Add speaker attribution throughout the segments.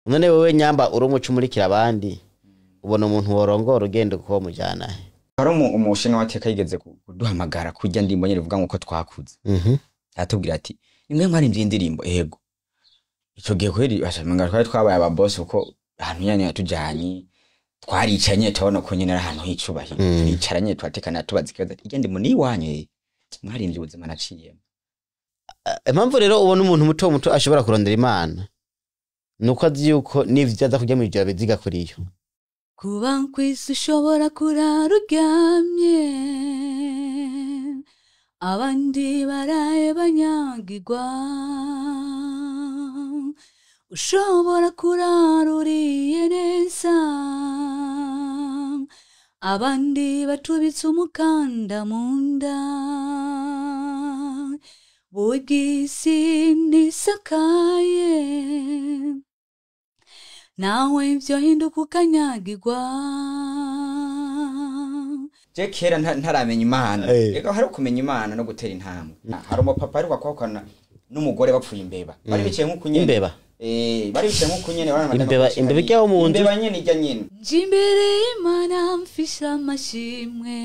Speaker 1: None wewe nyamba uri umuco umurikira abandi, ubona umuntu worongora ugenda uko mujana he?
Speaker 2: Hari umushinga wateka yigeze kuduhamagara kurya ndimbo nyene bivuga ngo twakuze. Aratubwira ati nimwe mwari indirimbo ego. Ico gihe kweri ashamanga twari twabaye aba boss, kuko ahantu nyene yatujanye twaricanye tubona ko nyene ari ahantu hicubahiro. Twicaranye twatekana tubaza ikibazo ati irya ndimo ni iwanyu mwarimvye ubuzima naciyemo.
Speaker 1: Impamvu rero ubona umuntu muto muto ashobora kurondera Imana nuko azi yuko n'ivyo aza kurya mw'ijoro biziga kuriyo.
Speaker 3: Kuba kw'isi ushobora kurara uryamye, abandi baraye banyagirwa, ushobora kurara uriye neza, abandi batubitse umukanda mu nda. Burya isi ntisakaye, nawe vyohinduka ukanyagirwa.
Speaker 2: Je kera ntaramenya Imana. Ego hari kumenya Imana no gutera intambwe. Hari umupapa ariko kwakwana n'umugore bapfuye imbeba. Bari bicaye nkuko nyene.
Speaker 1: Imbeba.
Speaker 2: Bari bicaye nkuko nyene barana.
Speaker 1: Imbeba ijya mu nzu.
Speaker 2: Imbeba nyene ijya nyene.
Speaker 3: Nje imbere y'Imana mfisha amashimwe.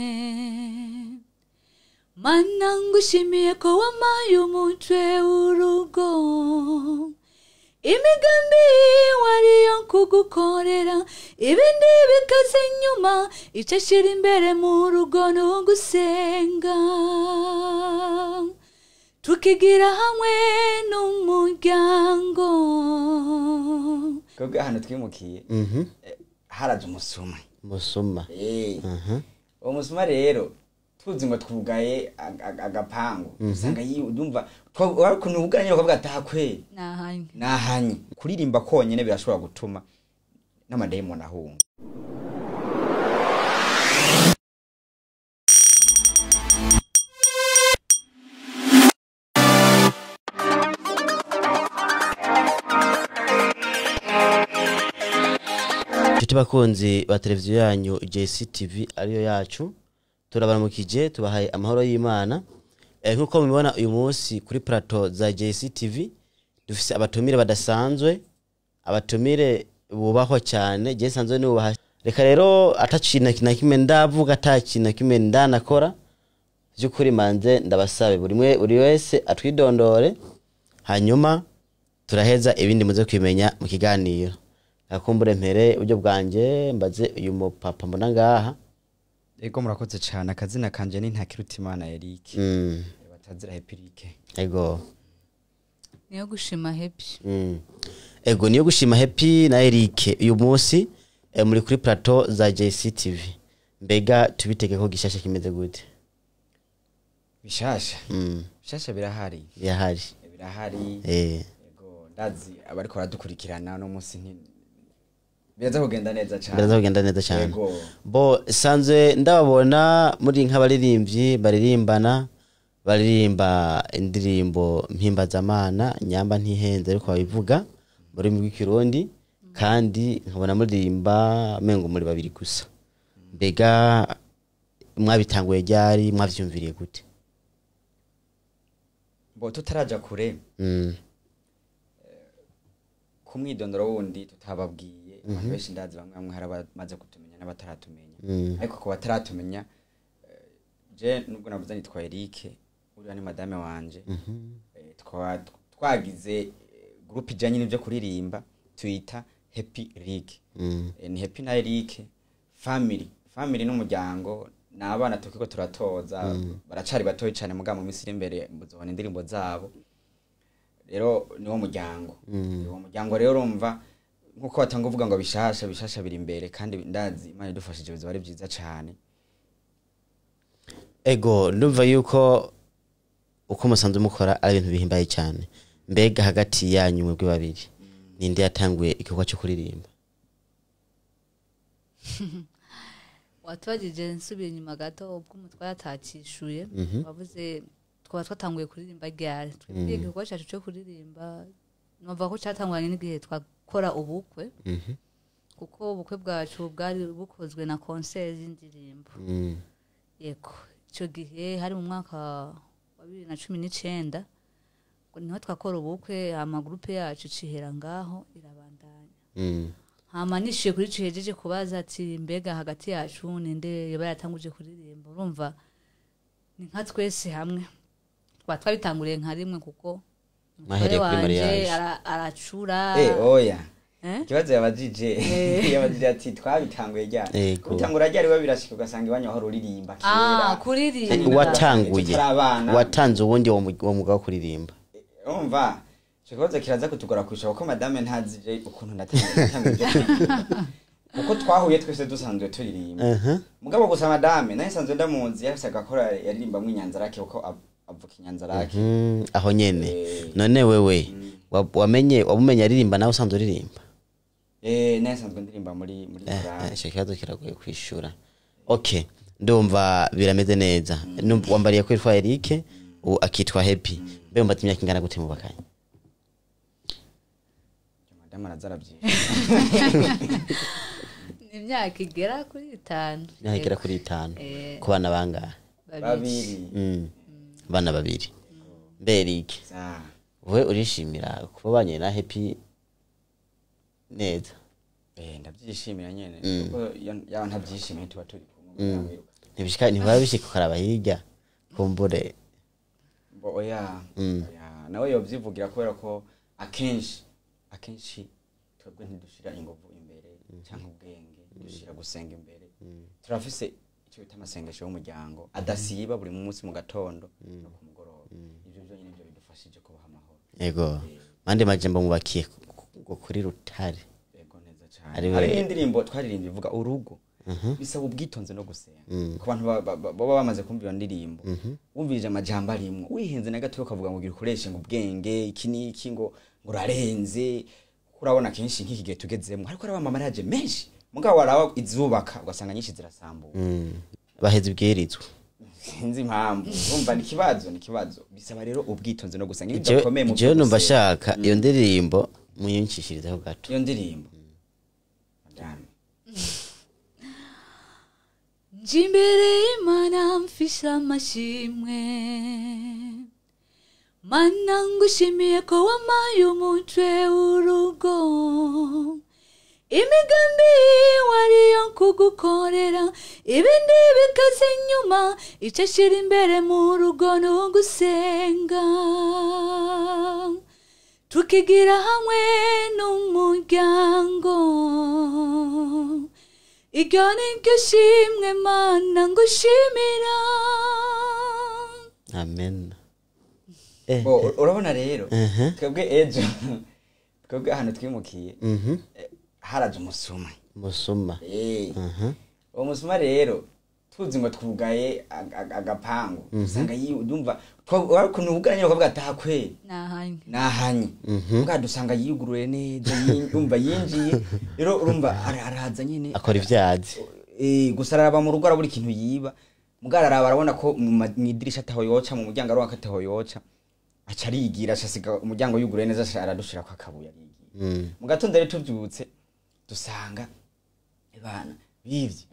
Speaker 3: Mana ngushimiye ko wampaye umutwe w'urugo. Imigambi wariyo kugukorera, ibindi bikaza inyuma, icyo ashira imbere mu rugo ni ugusenga. Tukigira hamwe n'umuryango.
Speaker 2: Twebwe ahantu twimukiye haraje umusuma.
Speaker 1: Umusuma.
Speaker 2: Uwo musuma rero tuzi ngo twugaye agapangu, usanga yumva ukuntu ubugaranye bakavuga ati aha kweri nahanye. Kuririmba konyene birashobora gutuma n'amadayimoni ahunga.
Speaker 1: Inshuti bakunzi ba televiziyo yanyu JCTV ariyo yacu, turabaramukije tubahaye amahoro y'Imana. Nkuko mubibona uyu munsi kuri plateau za JCTV dufise abatumire badasanzwe, abatumire bubahwa cyane, je nsanzwe nubaha. Reka rero atacina na kimwe ndavuga, atacina kimwe ndanakora, by'ukuri manze ndabasabe buri wese atwidondore, hanyuma turaheza ibindi muze kwimenya mu kiganiro. Nakumbure mpere uburyo bwanje mbaze uyu mupapa mbona ngaha.
Speaker 2: Ego murakoze cyane, akazina kanje ni Ntakirutimana Eric. Batazira Happy Eric.
Speaker 1: Ego.
Speaker 3: Niyo gushima Happy.
Speaker 1: Ego niyo gushima Happy na Eric. Uyu munsi muri kuri plateau za JCTV. Mbega tubitege ko gishasha kimeze gute?
Speaker 2: Bishasha. Bishasha birahari.
Speaker 1: Birahari.
Speaker 2: Birahari. Ego ndazi abariko baradukurikirana no munsi nti biraza kugenda neza cyane.
Speaker 1: Biraza kugenda neza cyane. Bo sanzwe ndababona muri nk'abaririmbyi baririmbana, baririmba indirimbo mpimbazamana nyamba ntihenze ariko babivuga muri rw'ikirundi, kandi nkabona muririmba mengo muri babiri gusa. Mbega mwabitanguye ryari, mwavyumviriye gute?
Speaker 2: Bo tutaraja kure. Kumwidondoro wundi tutababwiye, abantu benshi ndazi bamwe hari abamaze kutumenya n'abataratumenya. Ariko ko bataratumenya, je nubwo navuze nitwa Eric, uriya ni madame wanje. Twagize groupe ijanye n'ivyo kuririmba tuyita Happy Eric. Ni Happy na Eric family. Family n'umuryango, n'abana tukiko turatoza, baracari batoyi cyane mugabo mu minsi iri imbere muzobona indirimbo zabo. Rero niwo muryango. Uwo muryango rero urumva nkuko batanga uvuga ngo bishasha bishasha biri imbere, kandi ndazi Imana idufashije bizoba ari byiza cyane.
Speaker 1: Ego ndumva yuko uko musanzwe mukora ari ibintu bihimbaye cyane. Mbega hagati yanyu mwebwe babiri ninde yatanguye igikorwa cyo kuririmba?
Speaker 3: Watubajije nsubiye inyuma gato ubwo umutwe yatakishuye, wavuze twaba twatanguye kuririmba ryari. Twebwe igikorwa cyacu cyo kuririmba numva ko cyatanguranye n'igihe twakora ubukwe, kuko ubukwe bwacu bwari bukozwe na concert z'indirimbo. Yego icyo gihe hari mu mwaka wa 2019 niho twakora ubukwe, amagroupe yacu cihera ngaho irabandanya. Hama nishuye kuri ico hejeje kubaza ati mbega hagati yacu ninde yoba yatanguje kuririmba, urumva ni nka twese hamwe twabitanguriye nka rimwe, kuko
Speaker 1: Mwahereye kuri
Speaker 3: umutware wanje
Speaker 1: mariage.
Speaker 3: Aracura.
Speaker 2: Oya.
Speaker 3: Eh?
Speaker 2: Ikibazo yabajije ati twabitanguye ryari?
Speaker 1: Yego.
Speaker 2: Gutangura ryari we birashika ugasanga iwanyu wahora uririmba kera.
Speaker 3: Kuririmba.
Speaker 1: Watanguye.
Speaker 2: Tutari abana.
Speaker 1: Watanze uwundi wo mwuga wo kuririmba.
Speaker 2: Urumva ico kibazo kiraza kutugora kwisha, kuko madame ntazi je ukuntu natanguye ibyo kuririmba. Kuko twahuye twese dusanzwe turirimba. Mugabo gusa madame naye nsanzwe ndamuzi, yarafise agakora yaririmbamwo Inyanzarake, kuko avuka Inyanzarake.
Speaker 1: Aho nyene. None wewe wamenye wamumenye aririmba, nawe usanzwe uririmba?
Speaker 2: Naye nsanzwe ndirimba muri korali.
Speaker 1: Ico kibazo kiragoye kwishura. Okay, ndumva birameze neza. Wambariye ko yitwa Eric, ubu akitwa Happy. Mbe mumaze imyaka ingana gute mubakanye?
Speaker 2: Madame araza aravyisha.
Speaker 3: Ni imyaka igera kuri 5.
Speaker 1: Imyaka igera kuri 5. Ku bana bangahe?
Speaker 3: Babiri.
Speaker 2: Babiri.
Speaker 1: Abana babiri. Mbe Eric, wowe urishimira kuba ubanye na Happy neza?
Speaker 2: Ndabyishimira nyene, kuko iyo yaba ntabyishimiye tuba turi kumwe.
Speaker 1: Ntibishika, ntibaba bishika ukaraba hirya kumbure?
Speaker 2: Bo oya. Oya, nawe yovyivugira, kubera ko akenshi twebwe ntidushira inguvu imbere canke ubwenge, dushira gusenga imbere. Turafise icyo bita amasengesho y'umuryango adasiba buri munsi mu gatondo no ku mugoroba. Ivyo vyonyene nivyo bidufashije kubaha amahoro.
Speaker 1: Yego, mande majambo mubakiye kuri rutare.
Speaker 2: Yego, neza cane.
Speaker 1: Ari
Speaker 2: Hari n'indirimbo twaririmbye ivuga urugo bisaba ubwitonzi no gusenga. Ku bantu baba bamaze kumva iyo ndirimbo, wumvirije amajambo arimwo, wihenze na gato ukavuga ngo gira ukoreshe ngo ubwenge iki n'iki, ngo urarenze, kuko urabona kenshi nk'iki gihe tugezemo ariko araba amamariage menshi, mugabo waraba izubaka ugasanga nyinshi zirasambuka.
Speaker 1: Baheze ibwirizwa.
Speaker 2: Sinzi impamvu. Urumva ni ikibazo, bisaba rero ubwitonzi no gusenga. Iyo
Speaker 1: Jewe
Speaker 2: bidakomeye mu
Speaker 1: jewe
Speaker 2: byo
Speaker 1: numva
Speaker 2: gusenga.
Speaker 1: shaka iyo ndirimbo muyincishirizeho gato.
Speaker 2: Iyo ndirimbo, madame.
Speaker 3: Nje imbere y'Imana mfishe amashimwe. Mana, ngushimiye ko wampaye umutwe w'urugo. Imigambi wariyo kugukorera, ibindi bikaza inyuma. Icyo ashyira imbere mu rugo ni ugusenga, tukigira hamwe n'umuryango. Iryo ni ryo shimwe, Mana, ngushimira.
Speaker 1: Amen.
Speaker 2: Bo, urabona rero, twebwe ejo, twebwe ahantu twimukiye, haraje umusuma.
Speaker 1: Musuma.
Speaker 2: Uwo musuma rero, tuzi ngo twugaye agapangu, usanga yumva wari ukuntu wugara nyine ukavuga ati aha kweri
Speaker 3: nahanye.
Speaker 2: Nahanye. Mbwa dusanga yiyuguruye neza, yumva yinjiye rero, urumva araza nyine.
Speaker 1: Akora ivyazi.
Speaker 2: Gusa araraba mu rugo, arabura ikintu yiba. Mbwa araraba, arabona ko mu idirisha ataho yoca, mu muryango arabona ko ataho yoca, aca arigira, aca asiga umuryango yuguruye neza, aca aradushirako akabuye, arigira. Mu gatondo rero tuvyutse dusanga bana bivye.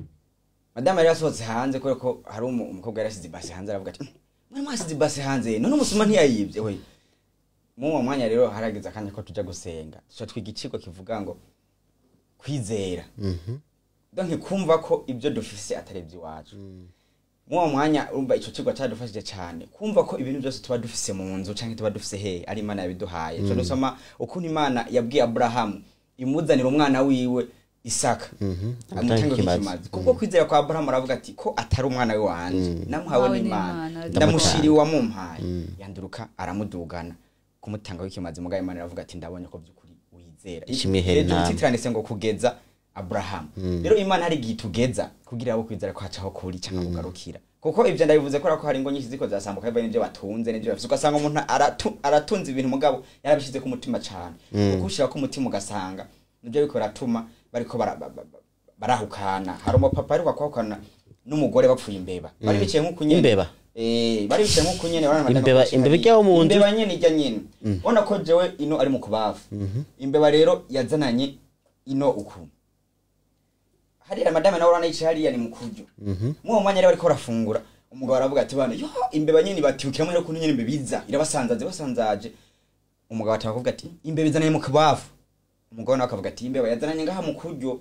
Speaker 2: Madamu yari yasohotse hanze kubera ko hari umukobwa yari yasize ibase hanze, aravuga ati: "Mwe mwasize ibase hanze, none umusuma ntiyayivye we?" Mu uwo mwanya rero harageze akanya ko tuja gusenga, tuca twiga icigwa kivuga ngo kwizera, donc kumva ko ibyo dufise atari iby'iwacu. Mu uwo mwanya, urumva ico cigwa cyadufashije cyane kumva ko ibintu byose tuba dufise mu nzu canke tuba dufise hehe ari Imana yabiduhaye. Tuca dusoma ukuntu Imana yabwiye Aburahamu imuzanira umwana wiwe Isaka, amutanga
Speaker 1: ikimazi.
Speaker 2: Ikimazi. Kubwo kwizera kwa Aburahamu aravuga ati ko atari umwana we wanje, namuhawe
Speaker 3: Namuhawe
Speaker 2: n'Imana,
Speaker 3: n'Imana.
Speaker 2: ndamushiriye uwamumpaye. Yanduruka aramudugana kumutanga w'ikimazi. Mugabo Imana iravuga ati: "Ndabonye ko by'ukuri wizera."
Speaker 1: Ishimwe
Speaker 2: Hejuru
Speaker 1: intambwe.
Speaker 2: titranditse ngo kugeza Aburahamu. Rero Imana hari igihe itugeza kugira abo kwizera ko hacaho kuri cyangwa kugarukira, kuko ibyo ndabivuze kubera ko hari ingo nyinshi ziko zasambuka bivanye n'ibyo batunze n'ibyo bafise. Ugasanga umuntu aratunze ibintu, mugabo yarabishyize ku mutima cyane, kuko ushyira ku mutima ugasanga nibyo biriko biratuma bariko barahukana. Hari umupapa ariko kwahukana n'umugore bapfuye imbeba, bari bicaye nk'uku nyene.
Speaker 1: Imbeba?
Speaker 2: Bari bicaye nk'uku nyene, urabona madame akoresha
Speaker 1: Imbeba
Speaker 2: hariya.
Speaker 1: ijya mu nzu?
Speaker 2: Imbeba nyene ijya nyene. Ubona ko jewe ino ari mu kubafu, imbeba rero yazananye ino uku hariya, madame nawe urabona yicaye hariya ni mu kuryo. Muri uwo mwanya rero bariko barafungura, umugabo aravuga ati: "Bana yo imbeba nyene batibukiramo rero ukuntu nyene imbeba iza irabasanzaje." Basanzaje, umugabo atanga kuvuga ati: "Imbeba izananye mu kubafu." Umugabo nawe akavuga ati imbeba yazananye ngaha mu kuryo.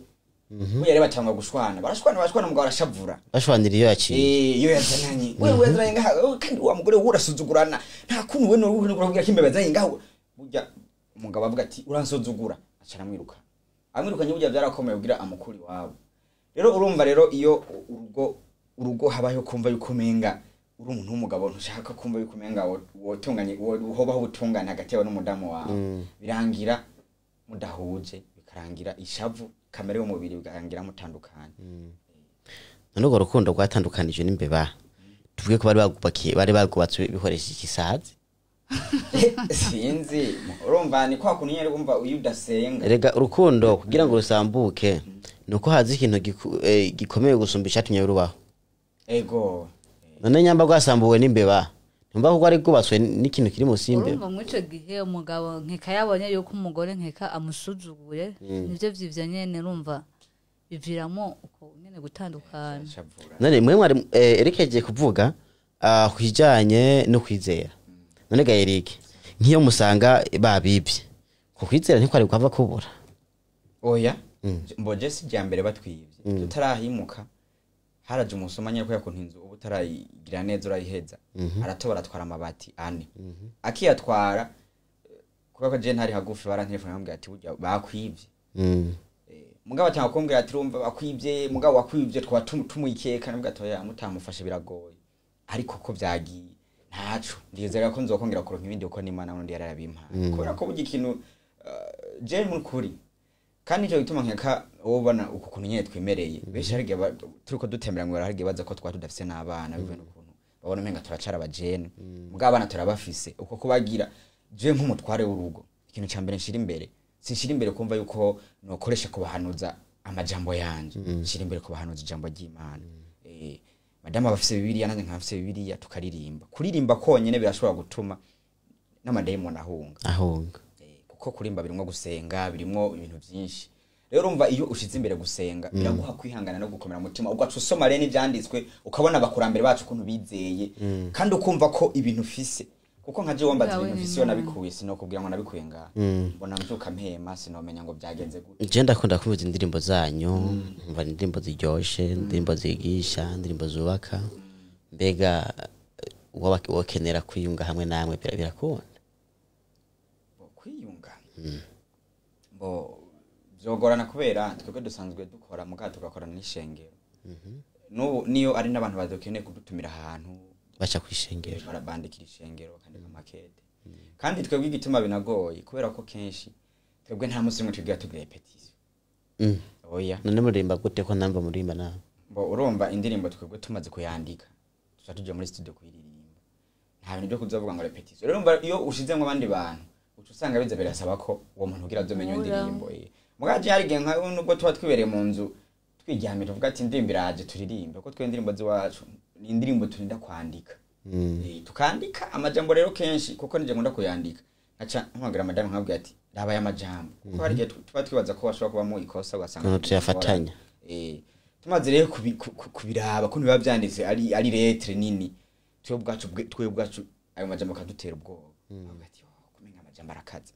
Speaker 2: We yari batangwa gushwana, barashwana barashwana, umugabo arashavura.
Speaker 1: Bashwanira iyo yaciye.
Speaker 2: Eh, iyo yazananye wewe yazananye ngaha, kandi wa mugore we urasuzugurana, nta kuntu we n'uruhu n'ukuvuga ko imbeba yazananye ngaha. Burya umugabo avuga ati uransuzugura, aca aramwiruka. Amwirukanye burya byarakomeye kugira amukuri iwabo. Rero urumva rero iyo urugo habayeho kumva yuko umenga uri umuntu w'umugabo, ntushaka kumva yuko umenga wotunganye, hobaho ubutungane hagati yawe n'umudamu wawe, birangira mudahuje, bikarangira ishavu, kamere y'umubiri, bikarangira mutandukanye.
Speaker 1: None urwo rukundo rwatandukanije n'imbeba, tuvuge ko bari bagubakiye, bari bagubatse bikoresheje ikisazi?
Speaker 2: Sinzi, urumva ni kwa kuntu nyene urumva iyo udasenga.
Speaker 1: Erega urukundo kugira ngo rusambuke nuko haza ikintu gikomeye gusumba icatumye rubaho.
Speaker 2: Ego.
Speaker 1: None nyamba rwasambuwe n'imbeba, ntumva ko rwari rwubatswe n'ikintu kiri munsi y'imbeba?
Speaker 3: Urumva muri ico gihe umugabo nkeka yabonye yuko umugore nkeka amusuzuguye, nivyo vyivyo nyene, urumva biviramo uko nyene gutandukana.
Speaker 2: Shavura.
Speaker 1: None mwe mwari Eric yagiye kuvuga ku kijanye no kwizera. None ga Eric, nk'iyo musanga babibye, ku kwizera ntikwari kwava kubura?
Speaker 2: Oya, mboje si rya mbere batwivye. Tutarahimuka haraje umusoma nyene kubera kuntu inzu uba utarayigira neza urayiheza, aratobora atwara amabati 4. Akiyatwara, kubera ko je ntari hagufi, barantelefone bambwira ati burya bakwivye. Mugabo atanga kumbwira ati urumva bakwivye, mugabo wakwivye twaba tumwikeka, nabwo ati oya mutamufashe biragoye, ariko ko vyagiye ntaco ndizera ko nzokongera kuronka ibindi, kuko n'Imana n'undi yarabimpaye. Kubera ko burya ikintu je mu kuri, kandi nico gituma nkeka wowe ubona uku kuntu nyene twemereye benshi, hari igihe turiko dutembera ngo hari igihe baza ko twaba tudafise n'abana, bivuye n'ukuntu babona umenga turacara abajene, mugabo abana turabafise. Uko kubagira je nk'umutware w'urugo, ikintu ca mbere nshira imbere, sinshira imbere kumva yuko nokoresha kubahanuza amajambo yanje, nshira imbere kubahanuza ijambo ry'Imana. Madamu abafise Bibiliya, nanjye nkabafise Bibiliya, tukaririmba. Kuririmba konyene birashobora gutuma n'amadayimoni ahunga.
Speaker 1: Ahunga.
Speaker 2: Kuko kurimba birimwo gusenga, birimwo ibintu byinshi. Rero urumva iyo ushize imbere gusenga biraguha kwihangana no gukomera umutima, ugaca usoma rero n'ivyanditswe, ukabona abakurambere bacu ukuntu bizeye, kandi ukumva ko ibintu ufise, kuko nka jewe wambaza
Speaker 3: Bwawe
Speaker 2: ibintu mfise iyo
Speaker 3: n'Imana.
Speaker 2: nabikuye, sinokubwira ngo nabikuye ngaha, mbona mvyuka mpema, sinomenya ngo byagenze gute.
Speaker 1: Je ndakunda kumva indirimbo zanyu, nkumva indirimbo ziryoshe, indirimbo zigisha, indirimbo zubaka. Mbega wokenera kwiyunga hamwe namwe birakunda?
Speaker 2: Bo, kwiyunga bo vyogorana, kubera twebwe dusanzwe dukora, mugabo tugakorana n'ishengero. N'ubu niyo ari n'abantu badukeneye kudutumira ahantu,
Speaker 1: baca kwishengero.
Speaker 2: Barabandikira ishengero, bakandika amakete. Kandi twebwe igituma binagoye, kubera ko kenshi twebwe nta musi umwe tugira tugira répétition. Oya.
Speaker 1: None muririmba gute ko ntamva muririmba nawe?
Speaker 2: Bo, urumva indirimbo twebwe tumaze kuyandika tuca tuja muri studio kuyiririmba, nta bintu byo kuzavuga ngo répétition. Rero urumva iyo ushizemwo abandi bantu, uca usanga biza birasaba ko uwo muntu kugira azomenye iyo
Speaker 3: Uhura.
Speaker 2: ndirimbo. Mugabo je hari igihe nka nubwo tuba twibereye mu nzu twiryamye, tuvuga ati indirimbo iraje turirimbe, kuko twe indirimbo z'iwacu ni indirimbo turinda kwandika. Tukandika amajambo rero kenshi, kuko nije nkunda kuyandika, nkaca mpamagara madamu nkabwira ati raba aya majambo, kuko hari igihe tuba twibaza ko bashobora kubamo ikosa, ugasanga
Speaker 1: Ukuntu tuyafatanya.
Speaker 2: Tumaze rero kubiraba ko biba vyanditse ari lettre nini, twe ubwacu ayo majambo akadutera ubwoba. Avuga ati oh, kumenga amajambo arakaze,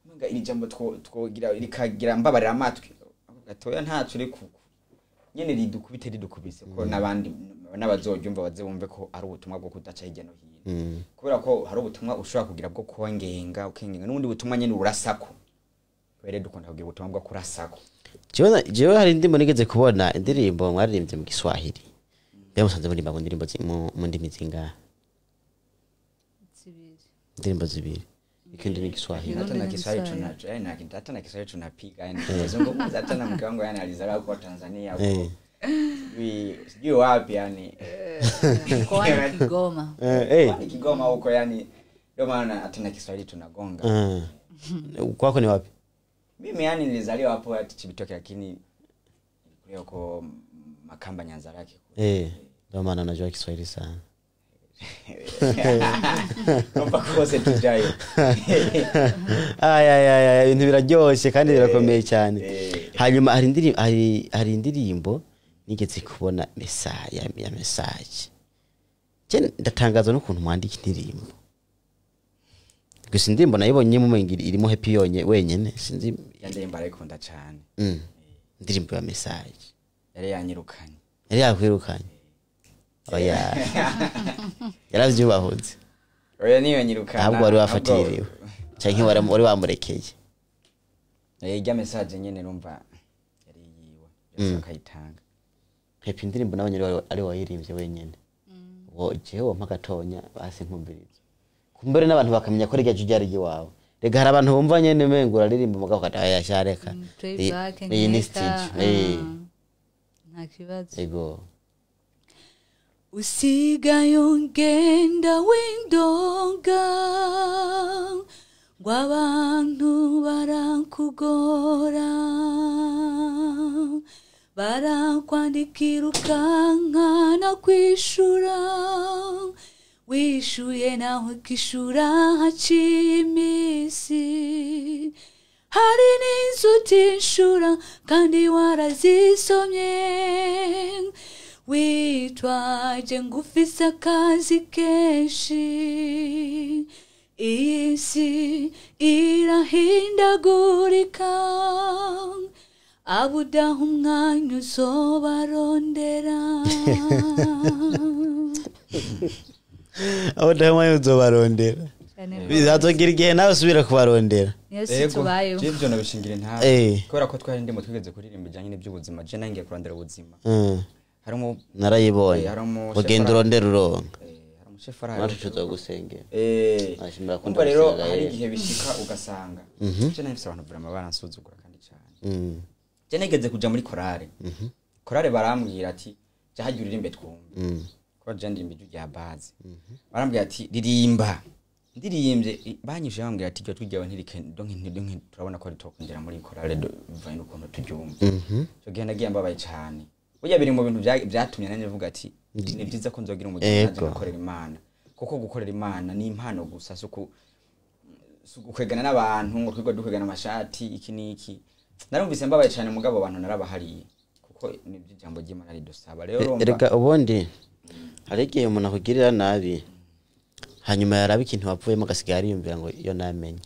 Speaker 2: kumenga iri jambo twogira rikagira mbabarira amatwi. Avuga ati oya ntaco, uri kuko nyene ridukubite ridukubise, ko n'abandi n'abazoryumva baze bumve ko ari ubutumwa bwo kudaca hirya no hino, kubera ko hari ubutumwa ushobora kugira bwo kongenga ukengenga, n'ubundi butumwa nyene urasako. Kubera rero dukunda kugira ubutumwa bwo kurasako.
Speaker 1: Jewe hari indirimbo nigeze kubona, indirimbo mwaririmbye mu Giswahili. Mbega musanze muririmba mu ndirimbo mu ndimi zingahe?
Speaker 3: Zibiri.
Speaker 1: Indirimbo zibiri, ikindi ni Kiswahili.
Speaker 2: Hata na
Speaker 3: Kirundi
Speaker 2: Kiswahili
Speaker 3: n'Igiswahili.
Speaker 2: tuna yani hata na Kiswahili tunapiga, yani tunazungumza. Hata na mke wangu yani alizaliwa kwa Tanzania huko. Sijui wapi yani.
Speaker 3: Mkoani Kigoma.
Speaker 2: Ni Kigoma huko, yani ndio maana hata na Kiswahili tunagonga.
Speaker 1: Kwako ni wapi?
Speaker 2: Mimi yani nilizaliwa hapo hata Cibitoke, lakini nilikulia huko Makamba, Nyanzarake.
Speaker 1: Ndio maana najua Kiswahili sana.
Speaker 2: Numva kose tujayo.
Speaker 1: Ay ay ay ay, ibintu biraryoshe kandi birakomeye cyane. Hanyuma hari indirimbo, hari indirimbo nigeze kubona message ya message. Je ndatangazwa n'ukuntu mwandika indirimbo. Gusa indirimbo nayibonye mu mengi irimo Happy yonye wenyene, sinzi.
Speaker 2: Ya ndirimbo arayikunda cane.
Speaker 1: Indirimbo ya message
Speaker 2: yari yanyirukanye.
Speaker 1: Yari yakwirukanye. Oya, yaravyubahutse.
Speaker 2: Oya, niyo nyirukana.
Speaker 1: Ntabwo wari wafatiriwe canke wari wamurekeye?
Speaker 2: Irya message nyene numva yari yiwe yose akayitanga.
Speaker 1: Happy, indirimbo nawe nyene ari wayirimbye wenyene, wo jewe wampa gatonya basi nkumviriza, kumbere n'abantu bakamenya ko rirya jwi ryari iwawe. Rega hari abantu bumva nyene umengo uraririmba mugabo ukata shareka.
Speaker 3: Playback.
Speaker 1: Iyi ni
Speaker 3: Nkeka,
Speaker 1: studio.
Speaker 3: Nta kibazo.
Speaker 1: Ego.
Speaker 3: Usigaye ungenda w'indonga ngo abantu barakugora, barakwandikira ukankana kwishura, wishuye naho ukishura haciye iminsi. Hari n'inzu utishura kandi warazisomye, witwaje ngo ufise akazi kenshi. Iyi si irahindagurika, abudaha umwanya uzobarondera.
Speaker 1: Abo ndamwe uzobarondera, bizazogira igihe nawe usubira kubarondera.
Speaker 3: Niyo si tubayeho.
Speaker 2: Je ivyo nabishingira intahe kubera ko twari ndimo twigeze kuririmba ijanye n'iby'ubuzima, je nangiye kurondera ubuzima. Harimo
Speaker 1: Narayibonye.
Speaker 2: Harimo
Speaker 1: ugenda urondera uronka.
Speaker 2: Hari umushefu ari
Speaker 1: Natwe tuzogusengera. Ashimira ko
Speaker 2: Umva rero,
Speaker 1: ndagusenga
Speaker 2: hari
Speaker 1: yera.
Speaker 2: igihe bishika ugasanga je nahise abantu vraiment baransuzugura kandi cyane. Je nigeze kuja muri korale, korale barambwira ati jya hajya uririmbe twumve, kuba je ndirimba ijwi rya baze. Barambwira ati ririmba, ndirimbye, banyishe bambwira ati iryo jwi ryawe ntirike, donc turabona ko ritokwinjira muri korale bivanye n'ukuntu turyumva. Icyo gihe nagiye mbabaye cyane. Burya biri mu bintu byatumye nanjye mvuga ati ni byiza ko nzogira umugisha nanjye ngakorera Imana, kuko gukorera Imana ni impano gusa, si ugukwegana n'abantu ngo twigwe dukwegana amashati iki n'iki. Narumvise mbabaye cyane, mugabo abantu narabahariye kuko nibyo ijambo ry'Imana ridusaba rero. Urumva-
Speaker 1: Erega ubundi hari igihe umuntu akugirira nabi, hanyuma yaraba ikintu wapfuyemo agasigaye ariyumvira ngo iyo namenye.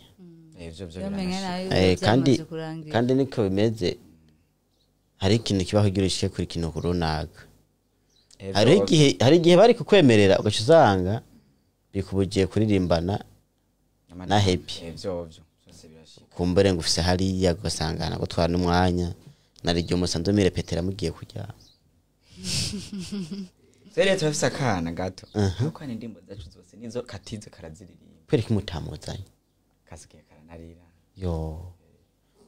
Speaker 2: Ivyo
Speaker 3: Iyo menya
Speaker 2: biranashika.
Speaker 3: nayo
Speaker 1: Kandi
Speaker 3: byamaze kurangira.
Speaker 1: Kandi niko bimeze, hari ikintu kiba kugira ushike kuri ikintu runaka. Hari igihe bari kukwemerera ugaca usanga bikubugiye kuririmbana na Happy.
Speaker 2: Ivyo byose birashika.
Speaker 1: Kumbere ngo ufise hariya ugasanga nagutwara n'umwanya, nari igihe umusanzu mirepetera mugiye kuryama.
Speaker 2: Rero turafise akana gato, ariko kandi indirimbo zacu zose nizo katize karaziririmba.
Speaker 1: Kubera ko mutamuzanye?
Speaker 2: Kasigaye karanarira.
Speaker 1: Yo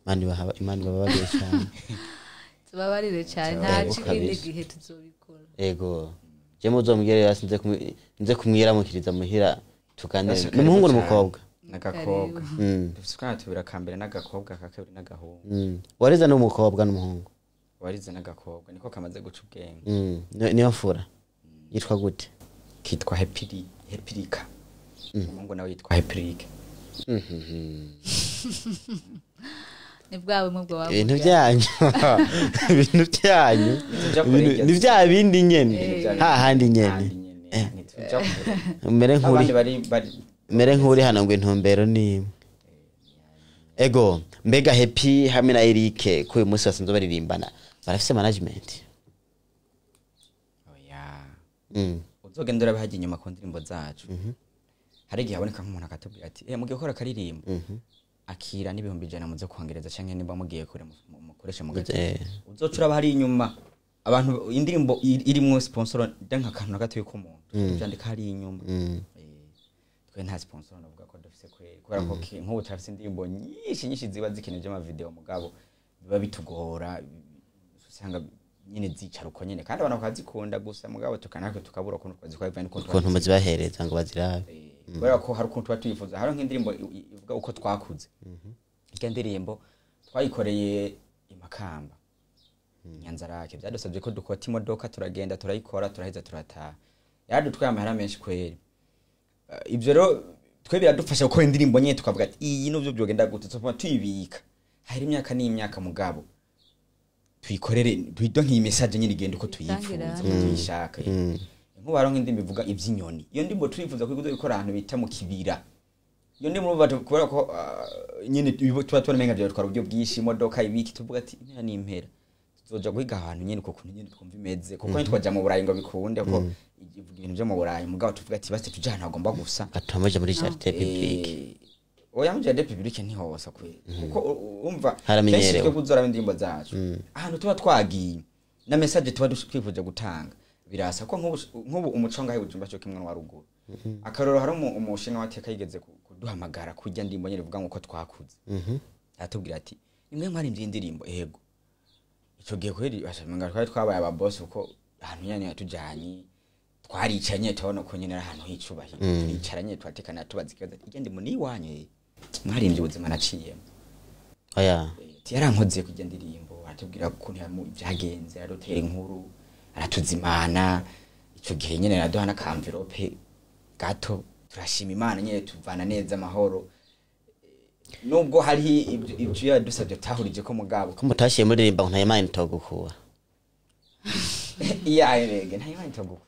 Speaker 1: Imana ibahaba, Imana ibababariye cyane.
Speaker 3: Tubabarire cyane, nta
Speaker 1: Ego,
Speaker 3: kindi
Speaker 1: kabisa.
Speaker 3: gihe tuzobikora.
Speaker 1: Ego, je muzomubwire rero nze kumwiramukiriza muhira tuganire. Ni umuhungu n'umukobwa?
Speaker 2: N'agakobwa. Dufise utwana tubiri, akambere n'agakobwa, aka kabiri n'agahungu.
Speaker 1: Warize n'umukobwa n'umuhungu?
Speaker 2: Warize n'agakobwa, niko kamaze guca ubwenge.
Speaker 1: Niyo mfura yitwa gute?
Speaker 2: Kitwa Hepiri, Hepirika. Umuhungu nawe yitwa Hepirike.
Speaker 3: Ni bwa bumwe bwa
Speaker 1: Ibintu byanyu, ibintu byanyu.
Speaker 2: Ntituja kure.
Speaker 1: Ni bya bindi nyene, hahandi nyene.
Speaker 2: Handi nyene, ntituja kure.
Speaker 1: Mere nk'uri
Speaker 2: Abandi bari
Speaker 1: mere nk'uri hano ngo intumbero ni imwe. Ego, mbega Happy hamwe na Eric ko uyu munsi basanzwe baririmbana, barafise management?
Speaker 2: Oya. Uzogenda urabahajya inyuma ku ndirimbo zacu, hari igihe haboneka nk'umuntu akatubwira ati mugiye gukora akaririmbo, akira n'100,000 muze kongereza, canke nimba mugiye kure mukoreshe mu gace. Uzoca uraba hari inyuma abantu indirimbo irimwo sponsor nka akantu na gatoyi k'umuntu byandika hari inyuma. Twe nta sponsor navuga ko dufise kweri, kubera ko nk'ubu turafise indirimbo nyinshi nyinshi ziba zikenewe by'amavideo, mugabo biba bitugora, usanga nyine zicara uko nyine kandi abantu bakazikunda gusa, mugabo tukanatwe tukabura ukuntu twazikora bivanye n'ukuntu
Speaker 1: Ukuntu muzibahereza ngo bazirabe.
Speaker 2: Kubera ko hari ukuntu tuba tuyifuza. Hari nk'indirimbo ivuga uko twakuze, irya ndirimbo twayikoreye i Makamba, Nyanzarake. Byadusabye ko dukota imodoka turagenda turayikora, turaheza turataha, yaradutwaye amahera menshi kweri. Ibyo rero twe biradufasha gukora indirimbo nyine tukavuga ati iyi nubyo byogenda gute tuzopfa tuyibika hari imyaka n'imyaka, mugabo tuyikorere tuyido nk'iyi message nyine igenda uko tuyifuza, uko tuyishaka. Nk'ubu hariho nk'indirimbo ivuga iby'inyoni, iyo ndirimbo turifuza ko iza gukora ahantu bita mu kibira. Iyo ndi murumva kubera ko nyine tuba tubona byo twara uburyo bwinshi, imodoka, ibiki, tuvuga ati impera ni impera, tuzoja guhiga ahantu nyine uko kuntu nyine twumva imeze, kuko ntitwaja mu Burayi ngo bikunde ko ivuga ibintu byo mu Burayi. Mugabo tuvuga ati basi tuje ahantu hagomba gusa
Speaker 1: Gatuma muja muri jardin publique.
Speaker 2: Oya, mu jardin publique ntihosa kwe, kuko umva
Speaker 1: Haramenyerewe.
Speaker 2: kenshi twebwe uzoraba indirimbo zacu, ahantu tuba twagiye na message tuba twifuje gutanga birasa, ko nk'ubu umuco ngahe Bujumbura cyo kimwe n'uwa ruguru. Akarorero, hari umushinga wateka yigeze kuduhamagara kurya ndimbo nyene bivuga ngo uko twakuze, aratubwira ati: "Nimwe mwaririmbye indirimbo?" Ego. Ico gihe kweri basamenga twari twabaye ababosi, kuko ahantu nyene yatujanye twaricaye tubona ko nyene ari ahantu h'icubahiro, turicaranye turatekana, tubaza ikibazo ati: "Irya ndimo ni iwanyu, eh? Mwarimbye ubuzima naciyemo?"
Speaker 1: Oya.
Speaker 2: Ati yarankoze kurya ndirimbo, aratubwira ukuntu byagenze, aradutera inkuru, aratuzimana. Ico gihe nyene araduha n'akamvirope gato, turashima Imana nyene, tuvana neza amahoro. Nubwo hariho ibyo yadusabye tutahurije ko, mugabo
Speaker 1: Ko mutashiye muririmba ngo nta Imana itogukura?
Speaker 2: Iyaye rege, nta Imana itogukura.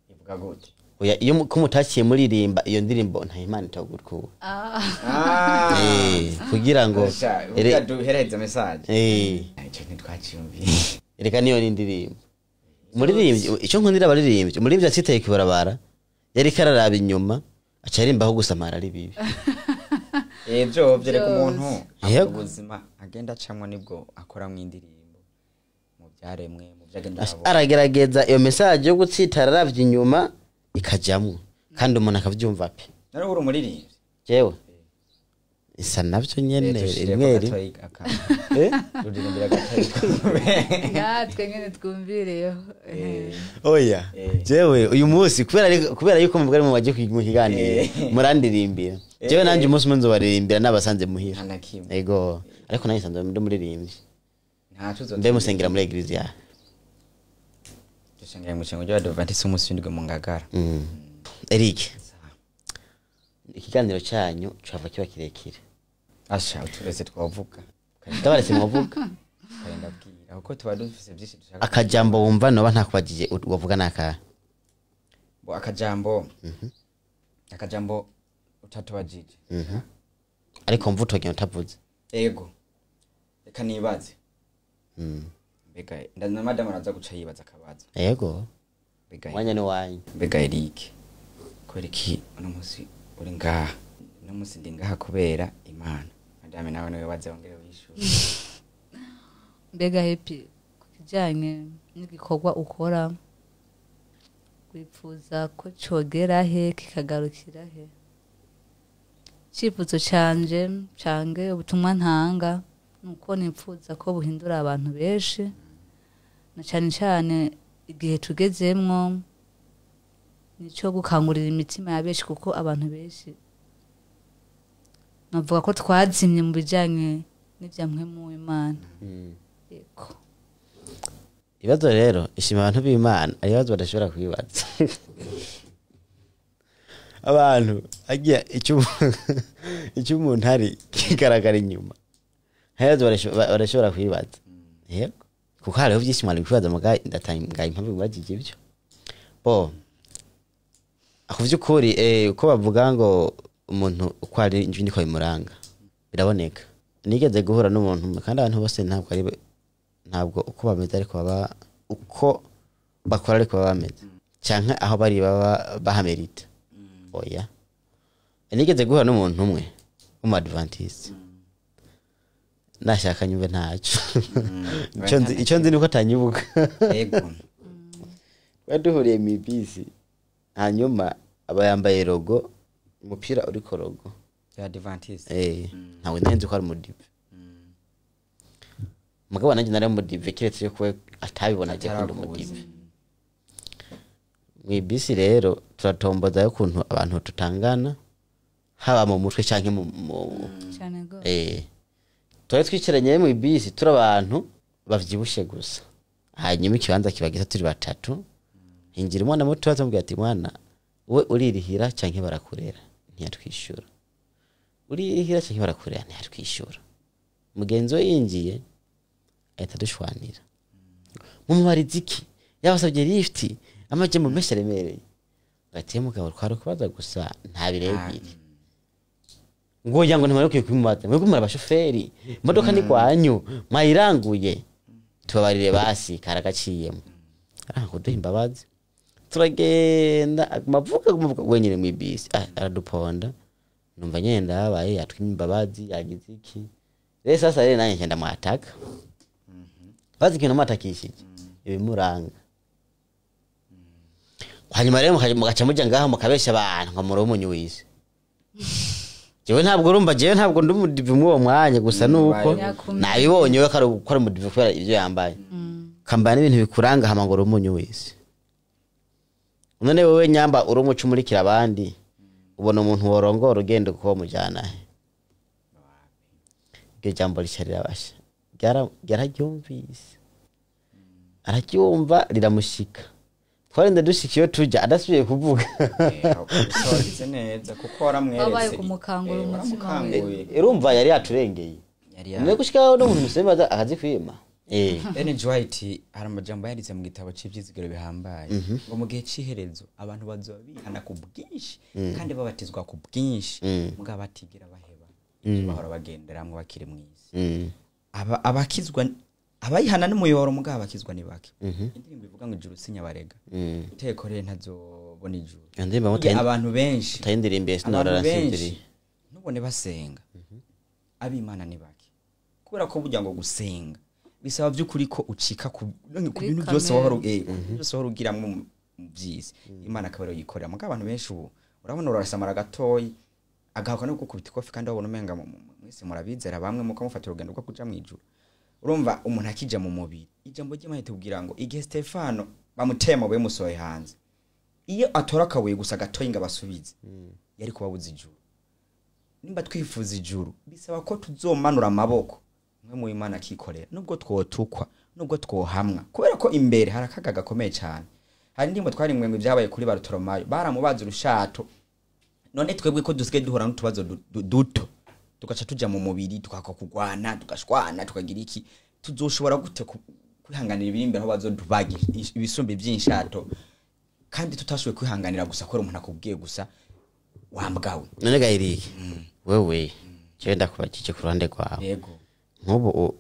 Speaker 2: Ivuga gute?
Speaker 1: Oya, iyo ko mutashiye muririmba iyo ndirimbo nta Imana itogukura.
Speaker 2: Ah.
Speaker 1: Kugira ngo
Speaker 2: Asha, kugira duhereze message. Ico ntitwaciyumviye.
Speaker 1: Reka, niyo ni indirimbo umuririmbyi, icyo nkundira abaririmbyi, umuririmbyi atsitaye kw'ibarabara yariko araraba inyuma, aca aririmba aho gusamara ari bibi.
Speaker 2: Byo byereka umuntu
Speaker 1: Yego.
Speaker 2: ubuzima agenda acamwo, nibwo akoramwo indirimbo mu byaremwe, mu byo agenda arabona.
Speaker 1: Aragerageza iyo message yo gutsitara aravye inyuma ikajamwo, kandi umuntu akavyumva pe.
Speaker 2: None uri umuririmbyi?
Speaker 1: Jewe isa navyo nyene.
Speaker 2: Dushireko
Speaker 1: Rimwe rimwe.
Speaker 2: gatoyi ruririmbira gatoyi.
Speaker 3: Natwe nyene twumvireyo.
Speaker 1: Oya. Jewe uyu munsi kubera yuko muvuga ari mu baje mu kiganiro murandirimbira, jewe nanje umunsi umwe nzobaririmbira nabasanze muhira.
Speaker 2: Nta na kimwe.
Speaker 1: Ego, ariko nanjye nsanzwe ndi umuririmbyi.
Speaker 2: Ntaco uzotumbwira.
Speaker 1: Mbe musengera muri église ya
Speaker 2: Dusengera mu nsengero ry'Abadiventiste umunsi w'indwi mu Ngagara.
Speaker 1: Eric, ikiganiro cyanyu cava kiba kirekire.
Speaker 2: Asha, uturetse twavuga.
Speaker 1: Ndabaretse mwavuga.
Speaker 2: Ukagenda bwira, kuko tuba dufise byinshi dushaka.
Speaker 1: Akajambo wumva noba ntakubagije wavuga nakahe?
Speaker 2: Bo, akajambo utatubajije?
Speaker 1: Ariko mva utogenda utavuze.
Speaker 2: Ego, reka nibaze. Mbega na madamu araza guca yibaza akabazo.
Speaker 1: Yego.
Speaker 2: Mbega
Speaker 1: Umwanya ni wanyu.
Speaker 2: Mbega Eric, kubera iki uno munsi uri ngaha? Uno munsi ndi ngaha kubera Imana. Madame nawe niwe waze wongere wishure.
Speaker 3: Mbega Happy, ku kijyanye n'igikorwa ukora, wifuza ko cogera he, kikagarukira he? Icyifuzo canje cange, ubutumwa ntanga, ni uko nifuza ko buhindura abantu benshi, na cyane cyane igihe tugezemwo nico gukangurira imitima ya benshi, kuko abantu benshi navuga ko twazimye mu bijanye n'ivya mpwemu w'Imana. Yego.
Speaker 1: Ibibazo rero, ishima abantu b'Imana, ari ibibazo badashobora kwibaza abantu agiye icyo umuntu ari kigaragara inyuma. Hari ibibazo badashobora kwibaza. Yego, kuko hariho byinshi mwari kwibaza, muga ndatangaye impamvu mubajije ibyo. Bo ku by'ukuri, uko bavuga ngo umuntu uko ari inju niko bimuranga, biraboneka. Nigeze guhura n'umuntu, kandi abantu bose ntabwo ari, ntabwo uko bameze ariko baba, uko bakora ariko baba bameze, canke aho bari baba bahamerita. Oya, nigeze guhura n'umuntu umwe w'umu-adventiste, nashaka nyumve ntaco. Ico nzi nuko atanyibuka. Twari duhuriye mw'ibisi, hanyuma aba yambaye logo, umupira uriko logo
Speaker 2: Ya Adventiste.
Speaker 1: Ntabwo nari nzi ko ari umudive, mugabo nanjye nari umudive, keretse yuko we atabibona agiye akunda umudive. Mw'ibisi rero turatomboza y'ukuntu abantu tutangana, haba mu mutwe canke mu
Speaker 3: Cyane rwose.
Speaker 1: Twari twicaranye mu bisi turi abantu bavyibushe gusa, hanyuma ikibanza kiba gito, turi batatu, hinjira umwana muto, atamubwira ati: "Mwana we, uririhira canke barakurera?" Ntiyatwishura. "Uririhira canke barakurera?" Ntiyatwishura. Mugenzi we yinjiye ahita adushwanira: "Mumubariza iki? Yabasabye lift, amajambo menshi aremereye." Ati: "Mugabo, twari kubaza gusa, nta birebire." Ngo oya, ngo ntimanukiye kubimubaza, mwebwe muri abashoferi, imodoka ni kwanyu, mwayiranguye, tubabarire basi, karagaciyemo. Aranga kuduha imbabazi. Turagenda, aguma avuga, aguma avuga wenyine mw'ibisi. Ah, araduponda. Numva nyene ndababaye, yatwimye imbabazi, yagize iki. Rero sasa rero nanjye ngenda mwataka, bazi ikintu mwatakishije ibimuranga. Hanyuma rero mugaca muja ngaho mukabesha abantu ngo muri umunyu w'isi. Jewe ntabwo, urumva, jewe ntabwo ndi umudive muri uwo mwanya gusa, nuko
Speaker 3: Yakumye.
Speaker 1: nabibonye we ko ari umudive kubera ibyo yambaye, kambara n'ibintu bikuranga, hama ngo uri umunyu w'isi. None wewe nyamba uri umuco umurikira abandi, ubona umuntu worongora ugenda uko mujyana he? Iryo jambo rica rirabasha. Yararyumvise, araryumva, riramushika. Twarinze dushika iyo tujya adasubiye kuvuga.
Speaker 2: Wagize neza kuko waramweretse.
Speaker 3: Wabaye kumukangura umutima we.
Speaker 2: Waramukanguye.
Speaker 1: Urumva yari yaturengeye.
Speaker 2: Yari
Speaker 1: Niwe gushikaho n'umuntu musema akazikwima.
Speaker 2: Ellen G. White hari amajambo yanditse mu gitabo cy'ibyizigiro bihambaye, ngo mu gihe cy'iherezo abantu bazoba bihana ku bwinshi kandi babatizwa ku bwinshi, mugabo batigera baheba ivyo bahora bagenderamwo bakiri mu isi. Abakizwa abayihana n'umuyoro, mugabo abakizwa ni bake. Indirimbo ivuga ngo ijuru sinyabarega, iteko rero ntazobona ijuru.
Speaker 1: Iyo ndirimbo
Speaker 2: Burya abantu benshi,
Speaker 1: mutayindirimbiye sinora
Speaker 2: abantu benshi
Speaker 1: nsinziriye.
Speaker 2: ntubone basenga, ab'Imana ni bake, kubera ko burya ngo gusenga bisaba by'ukuri ko ucika ku bintu byose
Speaker 3: kamere.
Speaker 2: wahora ku bintu byose wahora ugiramwo mu by'isi, Imana akaba ariyo yikorera. Mugabo abantu benshi ubu urabona urasamara gatoyi agahakwa no gukubita ikofi, kandi wabona umenga mwese murabizera bamwe, muko mufata urugendo rwo kuja mw'ijuru. Urumva umuntu akija mu mubiri, ijambo ry'Imana ritubwira ngo igihe Stefano bamuteye amabuye musohoye hanze, iyo atora akabuye gusa gatoyi ngo abasubize, yari kubabuza ijuru. Nimba twifuza ijuru, bisaba ko tuzomanura amaboko mwe mu Imana akikorera, nubwo twotukwa, nubwo twohamwa, kubera ko imbere hari akaga gakomeye cyane. Hari indirimbo twarimwe ngo ibyabaye kuri Barutolomayo, baramubaza urushato. None twebwe ko dusigaye duhura n'utubazo duto tugaca tuja mu mubiri, tukaka kugwana, tugashwana, tukagira iki, tuzoshobora gute kwihanganira ibiri imbere aho bazodubaga ibisumbi by'inshato, kandi tutashoboye kwihanganira gusa kubera umuntu akubwiye gusa wambwawe?
Speaker 1: None gahirike, wewe jewe ndakubajije ku ruhande rwawe.
Speaker 2: Yego.
Speaker 1: Nk'ubu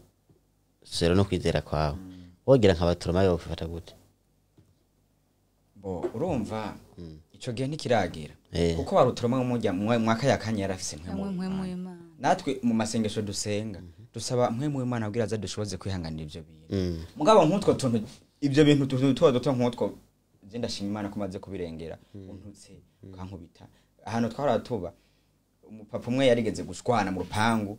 Speaker 1: sero no kwizera kwawe, wogira nka Barutolomayo wofata gute?
Speaker 2: Bo urumva ico gihe ntikiragera, kuko Barutoroma mujya mwaka yakanya yarafise
Speaker 3: Namwe
Speaker 2: mpwemu
Speaker 3: mpwemu
Speaker 2: w'Imana.
Speaker 3: y'Imana.
Speaker 2: Natwe mu masengesho dusenga dusaba mpwemu w'Imana kugira aze dushoboze kwihanganira ivyo bintu. Mugabo nk'utwo tuntu, ibyo bintu tuntu duto duto nk'utwo, je ndashima Imana ko maze kubirengera. Untutse ukankubita, ahantu twahora tuba, umupapa umwe yarigeze gushwana mu rupangu,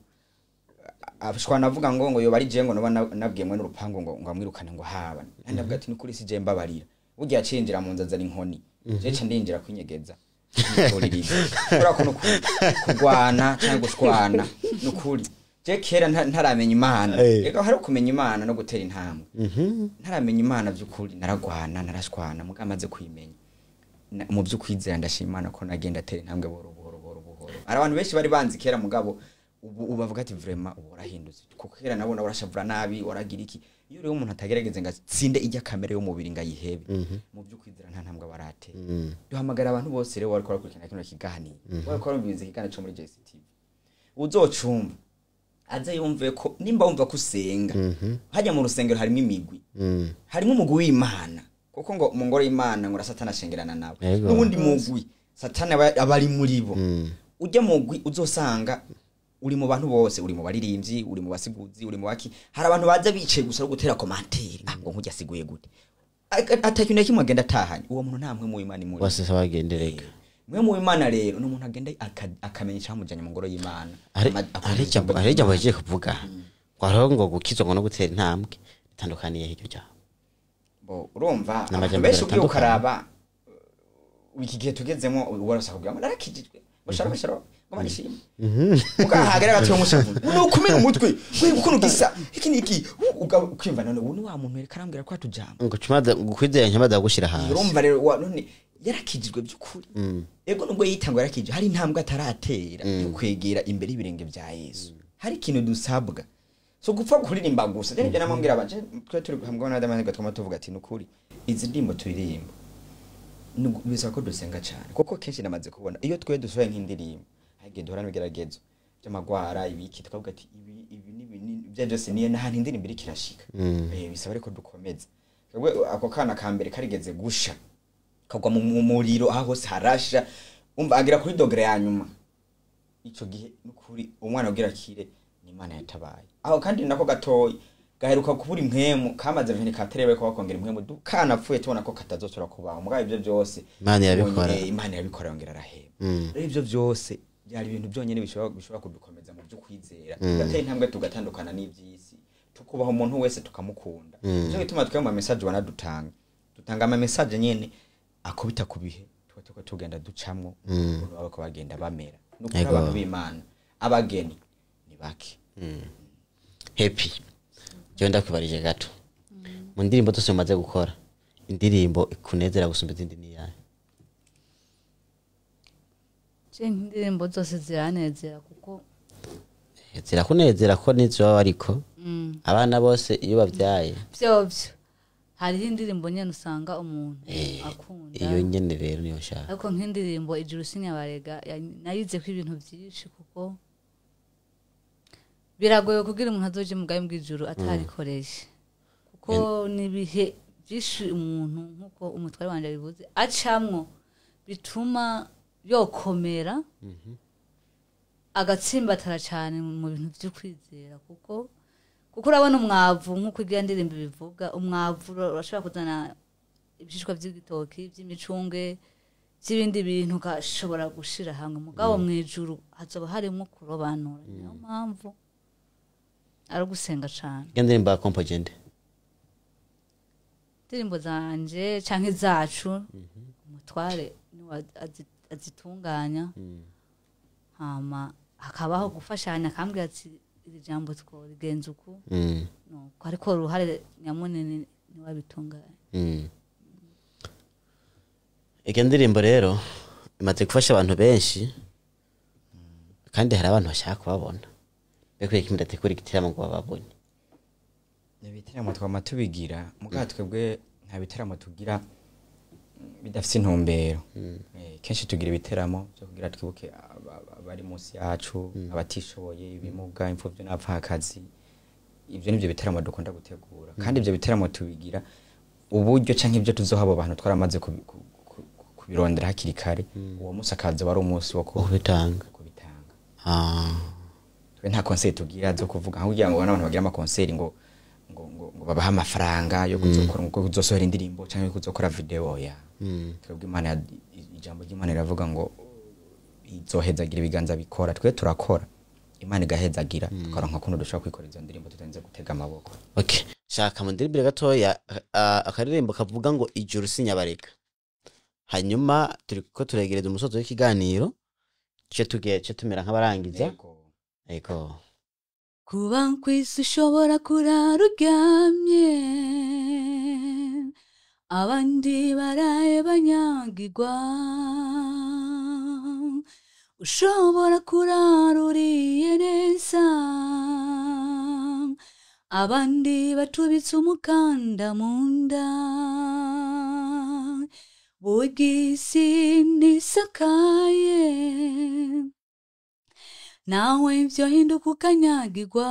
Speaker 2: ashwana avuga ngo yoba ari je ngo noba nabwiye mwene urupangu ngo amwirukane, ngo haba. Ndavuga ati nukuri si je, mbabarira. Burya yacinjira mu nzu azana inkoni, je ca ndinjira kwinyegeza nitoririza, kubera ko nukuri kugwana cyangwa gushwana, nukuri je kera ntaramenya Imana. Ego, hari kumenya Imana no gutera intambwe. Ntaramenya Imana by'ukuri naragwana, narashwana, muga amaze kuyimenya mu by'ukwizera, ndashima Imana ko nagenda atera intambwe buhoro buhoro buhoro buhoro. Hari abantu benshi bari banzi kera, mugabo ubu bavuga ati vraiment ubu warahindutse, kuko kera nabona warashavura nabi, waragira iki. Iyo rero umuntu atagerageze ngo atsinde ijya kamere y'umubiri ngo ayihebe, mu by'ukwizera nta ntambwe aba aratera. Duhamagara abantu bose rero bariko barakurikirana kino kiganiro, bariko barumviriza ikiganiro co muri JCTV, uzocumva aze yumve ko nimba wumva ko usenga, hajya mu rusengero harimo imigwi, harimo umugwi w'Imana, kuko ngo mu ngoro y'Imana ngo Satani ashengerana nawe, n'ubundi mugwi Satani aba ari muri bo. Ujya mugwi uzosanga uri mu bantu bose, uri mu baririmbyi, uri mu basiguzi, uri mu baki. Hari abantu baza bicaye gusa no gutera commentaire, ah, ngo nkujya asiguye gute, atakintu na kimwe agenda atahanye. Uwo muntu nta mpwemu w'Imana imuri.
Speaker 1: Bose se bagendereka.
Speaker 2: Mwe mu Imana rero ni umuntu agenda akamenya icyamujyanye mu ngoro y'Imana.
Speaker 1: Hari hari ijambo yagiye kuvuga ngo hariho ngo gukizwa ngo no gutera intambwe bitandukaniye hiryo jambo.
Speaker 2: Bo urumva
Speaker 1: Ni
Speaker 2: abantu
Speaker 1: amajyambere
Speaker 2: benshi ugiye
Speaker 1: atandukanye.
Speaker 2: ukaraba iki gihe tugezemo, warasa kugira ngo narakijijwe, ngo shalom shalom, ngo manishimwe, ukahagera gatoya umushavu ni ukumena umutwe we ukuntu gisa iki niki, ukimva none ubu ni wa muntu yereka arambwira ko atujambo.
Speaker 1: Ngo cumaze gukwizera ntibaza gushira hasi.
Speaker 2: Urumva rero none yarakijijwe by'ukuri? Ego, nubwo yitangwa yarakijijwe, hari intambwe ataratera yo kwegera imbere y'ibirenge bya Yesu. Hari ikintu dusabwa, so gupfa kuririmba gusa. Je nibyo namubwira abanje twe turi hamwe na Adamani, gatuma tuvuga ati nukuri izi ndirimbo turirimba bisaba ko dusenga cyane, kuko kenshi namaze kubona iyo twe dusohoye nk'indirimbo hagiye duhora n'ibigeragezo. By'amagwara ibiki, tukavuga ati ibi ibi n'ibi ibyo byose niyo nta indirimbo iriko irashika. Bisaba ariko dukomeza. Twebwe ako kana ka mbere karigeze gusha, kagwa mu muriro, aho hose harasha, umva agera kuri degré ya nyuma. Ico gihe nukuri umwana ugira akire ni Imana yatabaye aho. Kandi nako gatoyi gaheruka kubura impwemu, kamaze vini katerewe ko bakongera impwemu, kanapfuye tubona ko katazosubira kubaho. Mugabo ibyo byose
Speaker 1: Imana irabikora.
Speaker 2: Imana irabikora, yongera arahema. Rero ibyo byose byari ibintu byonyine bishobora kudukomeza mu byo kwizera, tugatera intambwe, tugatandukana n'iby'isi, tukubaha umuntu wese, tukamukunda. Nico gituma twebwe mu message wanadutanga, dutanga ama message nyene akubita ku bihe tuba turiko tugenda ducamwo, ukuntu baba bariko bagenda bamera. Nukuri abantu b'Imana, abageni ni bake.
Speaker 1: Happy, jewe ndakubarije gato, mu ndirimbo zose mumaze gukora, indirimbo ikunezera gusumba izindi ni iyahe?
Speaker 3: Je indirimbo zose ziranezera kuko
Speaker 1: Zirakunezera ko nizo baba, ariko abana bose iyo babyaye
Speaker 3: vyovyo hariho indirimbo nyene usanga umuntu akunda.
Speaker 1: Iyo nyene rero niyo nshaka.
Speaker 3: Ariko nk'indirimbo Ijuru Sinyabarega nayizeko ibintu vyinshi, kuko biragoye kugira umuntu azoje mu bwami bw'ijuru atarikoresha, kuko n'ibihe byinshi umuntu, nk'uko umutware wanje abivuze, acamwo bituma yokomera, agatsimbatara cyane mu bintu byo kwizera, kuko urabona umwavu, nk'uko irya ndirimbo bivuga, umwavu urashobora kuzana ibishishwa by'igitoki, by'imicunge, by'ibindi bintu, ugashobora gushira hamwe. Mugabo mu ijuru hazoba harimo kurobanura. Niyo mpamvu ari ugusenga cane.
Speaker 1: Iyo ndirimbo ya kompogende?
Speaker 3: Indirimbo zanje canke zacu, umutware niwe azitunganya, hama hakabaho gufashanya, akambwira ati iri jambo tworigenza uku. Nuko ariko uruhare nyamunini niwe abitunganya.
Speaker 1: Iyo ndirimbo rero imaze gufasha abantu benshi, kandi hari abantu bashaka kubabona. Mbega ko mudategura igitaramo ngo bababone?
Speaker 2: Ibitaramo twama tubigira, mugabo twebwe nta bitaramo tugira bidafise intumbero. Kenshi tugira ibiteramo byo kugira twibuke abari munsi yacu, abatishoboye, ibimuga, imfuvyi n'abapfakazi. Ivyo nivyo bitaramo dukunda gutegura, kandi ivyo bitaramo tubigira uburyo canke ibyo tuzoha abo bantu twaramaze kubirondera hakiri kare. Uwo munsi akaza wari umunsi wo
Speaker 1: kubitanga.
Speaker 2: Kubitanga. Twe nta concert tugira zo kuvuga aho kugira ngo abantu bagira ama concert ngo babahe amafaranga yo kuzokora, ngo kuzosohora indirimbo cyangwa kuzokora video ya. Twebwe Imana ijambo ry'Imana riravuga ngo izohezagira ibiganza bikora. Twe turakora, Imana igahezagira, tukaronka kuntu dushobora kwikora izo ndirimbo tutarinze gutega amaboko.
Speaker 1: Okay, shaka mu ndirimbire gatoya akaririmbo kavuga ngo Ijuru Sinyabareka, hanyuma turiko turegereza umusozo w'ikiganiro, ce tugiye ce tumera nk'abarangiza.
Speaker 2: Yego.
Speaker 1: Ego.
Speaker 3: Kuba kw'isi ushobora kurara uryamye, abandi baraye banyagirwa, ushobora kurara uriye neza, abandi batubitse umukanda mu nda, burya isi ntisakaye, nawe vyohinduka ukanyagirwa.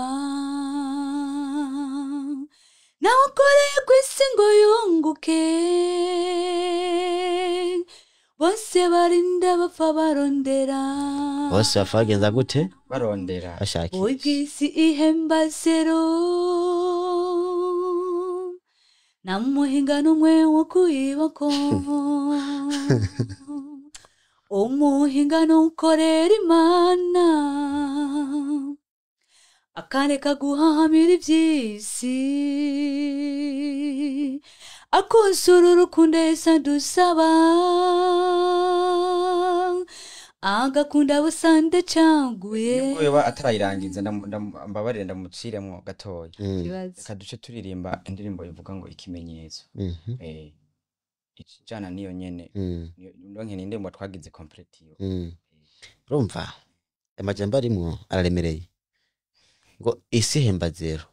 Speaker 3: Nawe ukoreye kw'isi ngo yunguke, bose barinda bapfa barondera.
Speaker 1: Bose bapfa bagenza gute?
Speaker 2: Barondera.
Speaker 1: Bashakisha.
Speaker 3: Burya isi ihemba zero, nta muhinga n'umwe wo kuyibako. Umuhinga n'ukorera Imana, akareka guhahamira iby'isi, akuzura urukundo Yesu adusaba, agakunda busande caguye.
Speaker 2: Nubwo yoba atarayirangiza, mbabarire ndamuciremwo gatoya. Reka duce turirimba indirimbo ivuga ngo Ikimenyetso. Ikijana niyo nyene. Ndonke ni indirimbo twagize complete yo.
Speaker 1: Urumva amajambo arimwo araremereye, ngo isi ihemba zero,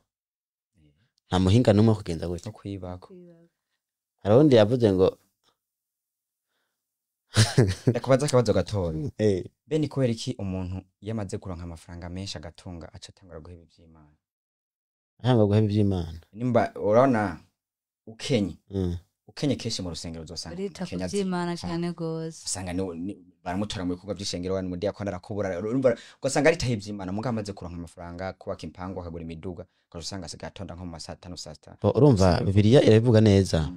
Speaker 1: nta muhinga n'umwe wo kugenza gutya.
Speaker 2: No kwibako.
Speaker 1: Hari uwundi yavuze ngo
Speaker 2: Ndakubaza akabazo gatoya.
Speaker 1: Eh.
Speaker 2: Be ni kubera iki umuntu iyo amaze kuronka amafaranga menshi agatunga aca atangura guheba ivy'Imana?
Speaker 1: Atangura guheba ivy'Imana.
Speaker 2: Nimba urabona ukenye, ukenye kenshi mu rusengero uzosanga
Speaker 3: Urita ku
Speaker 2: Kenya
Speaker 3: vy'Imana cane gose.
Speaker 2: Usanga baramutora mu bikorwa vy'ishengero, wani mudiyakoni arakubura, urumva ugasanga aritaye ivy'Imana. Mugabo amaze kuronka amafaranga, kubaka impangu, akagura imiduga, ugaca usanga asigaye atonda nko mu masaa 5, saa 6.
Speaker 1: Bo, urumva Bibiliya irabivuga neza,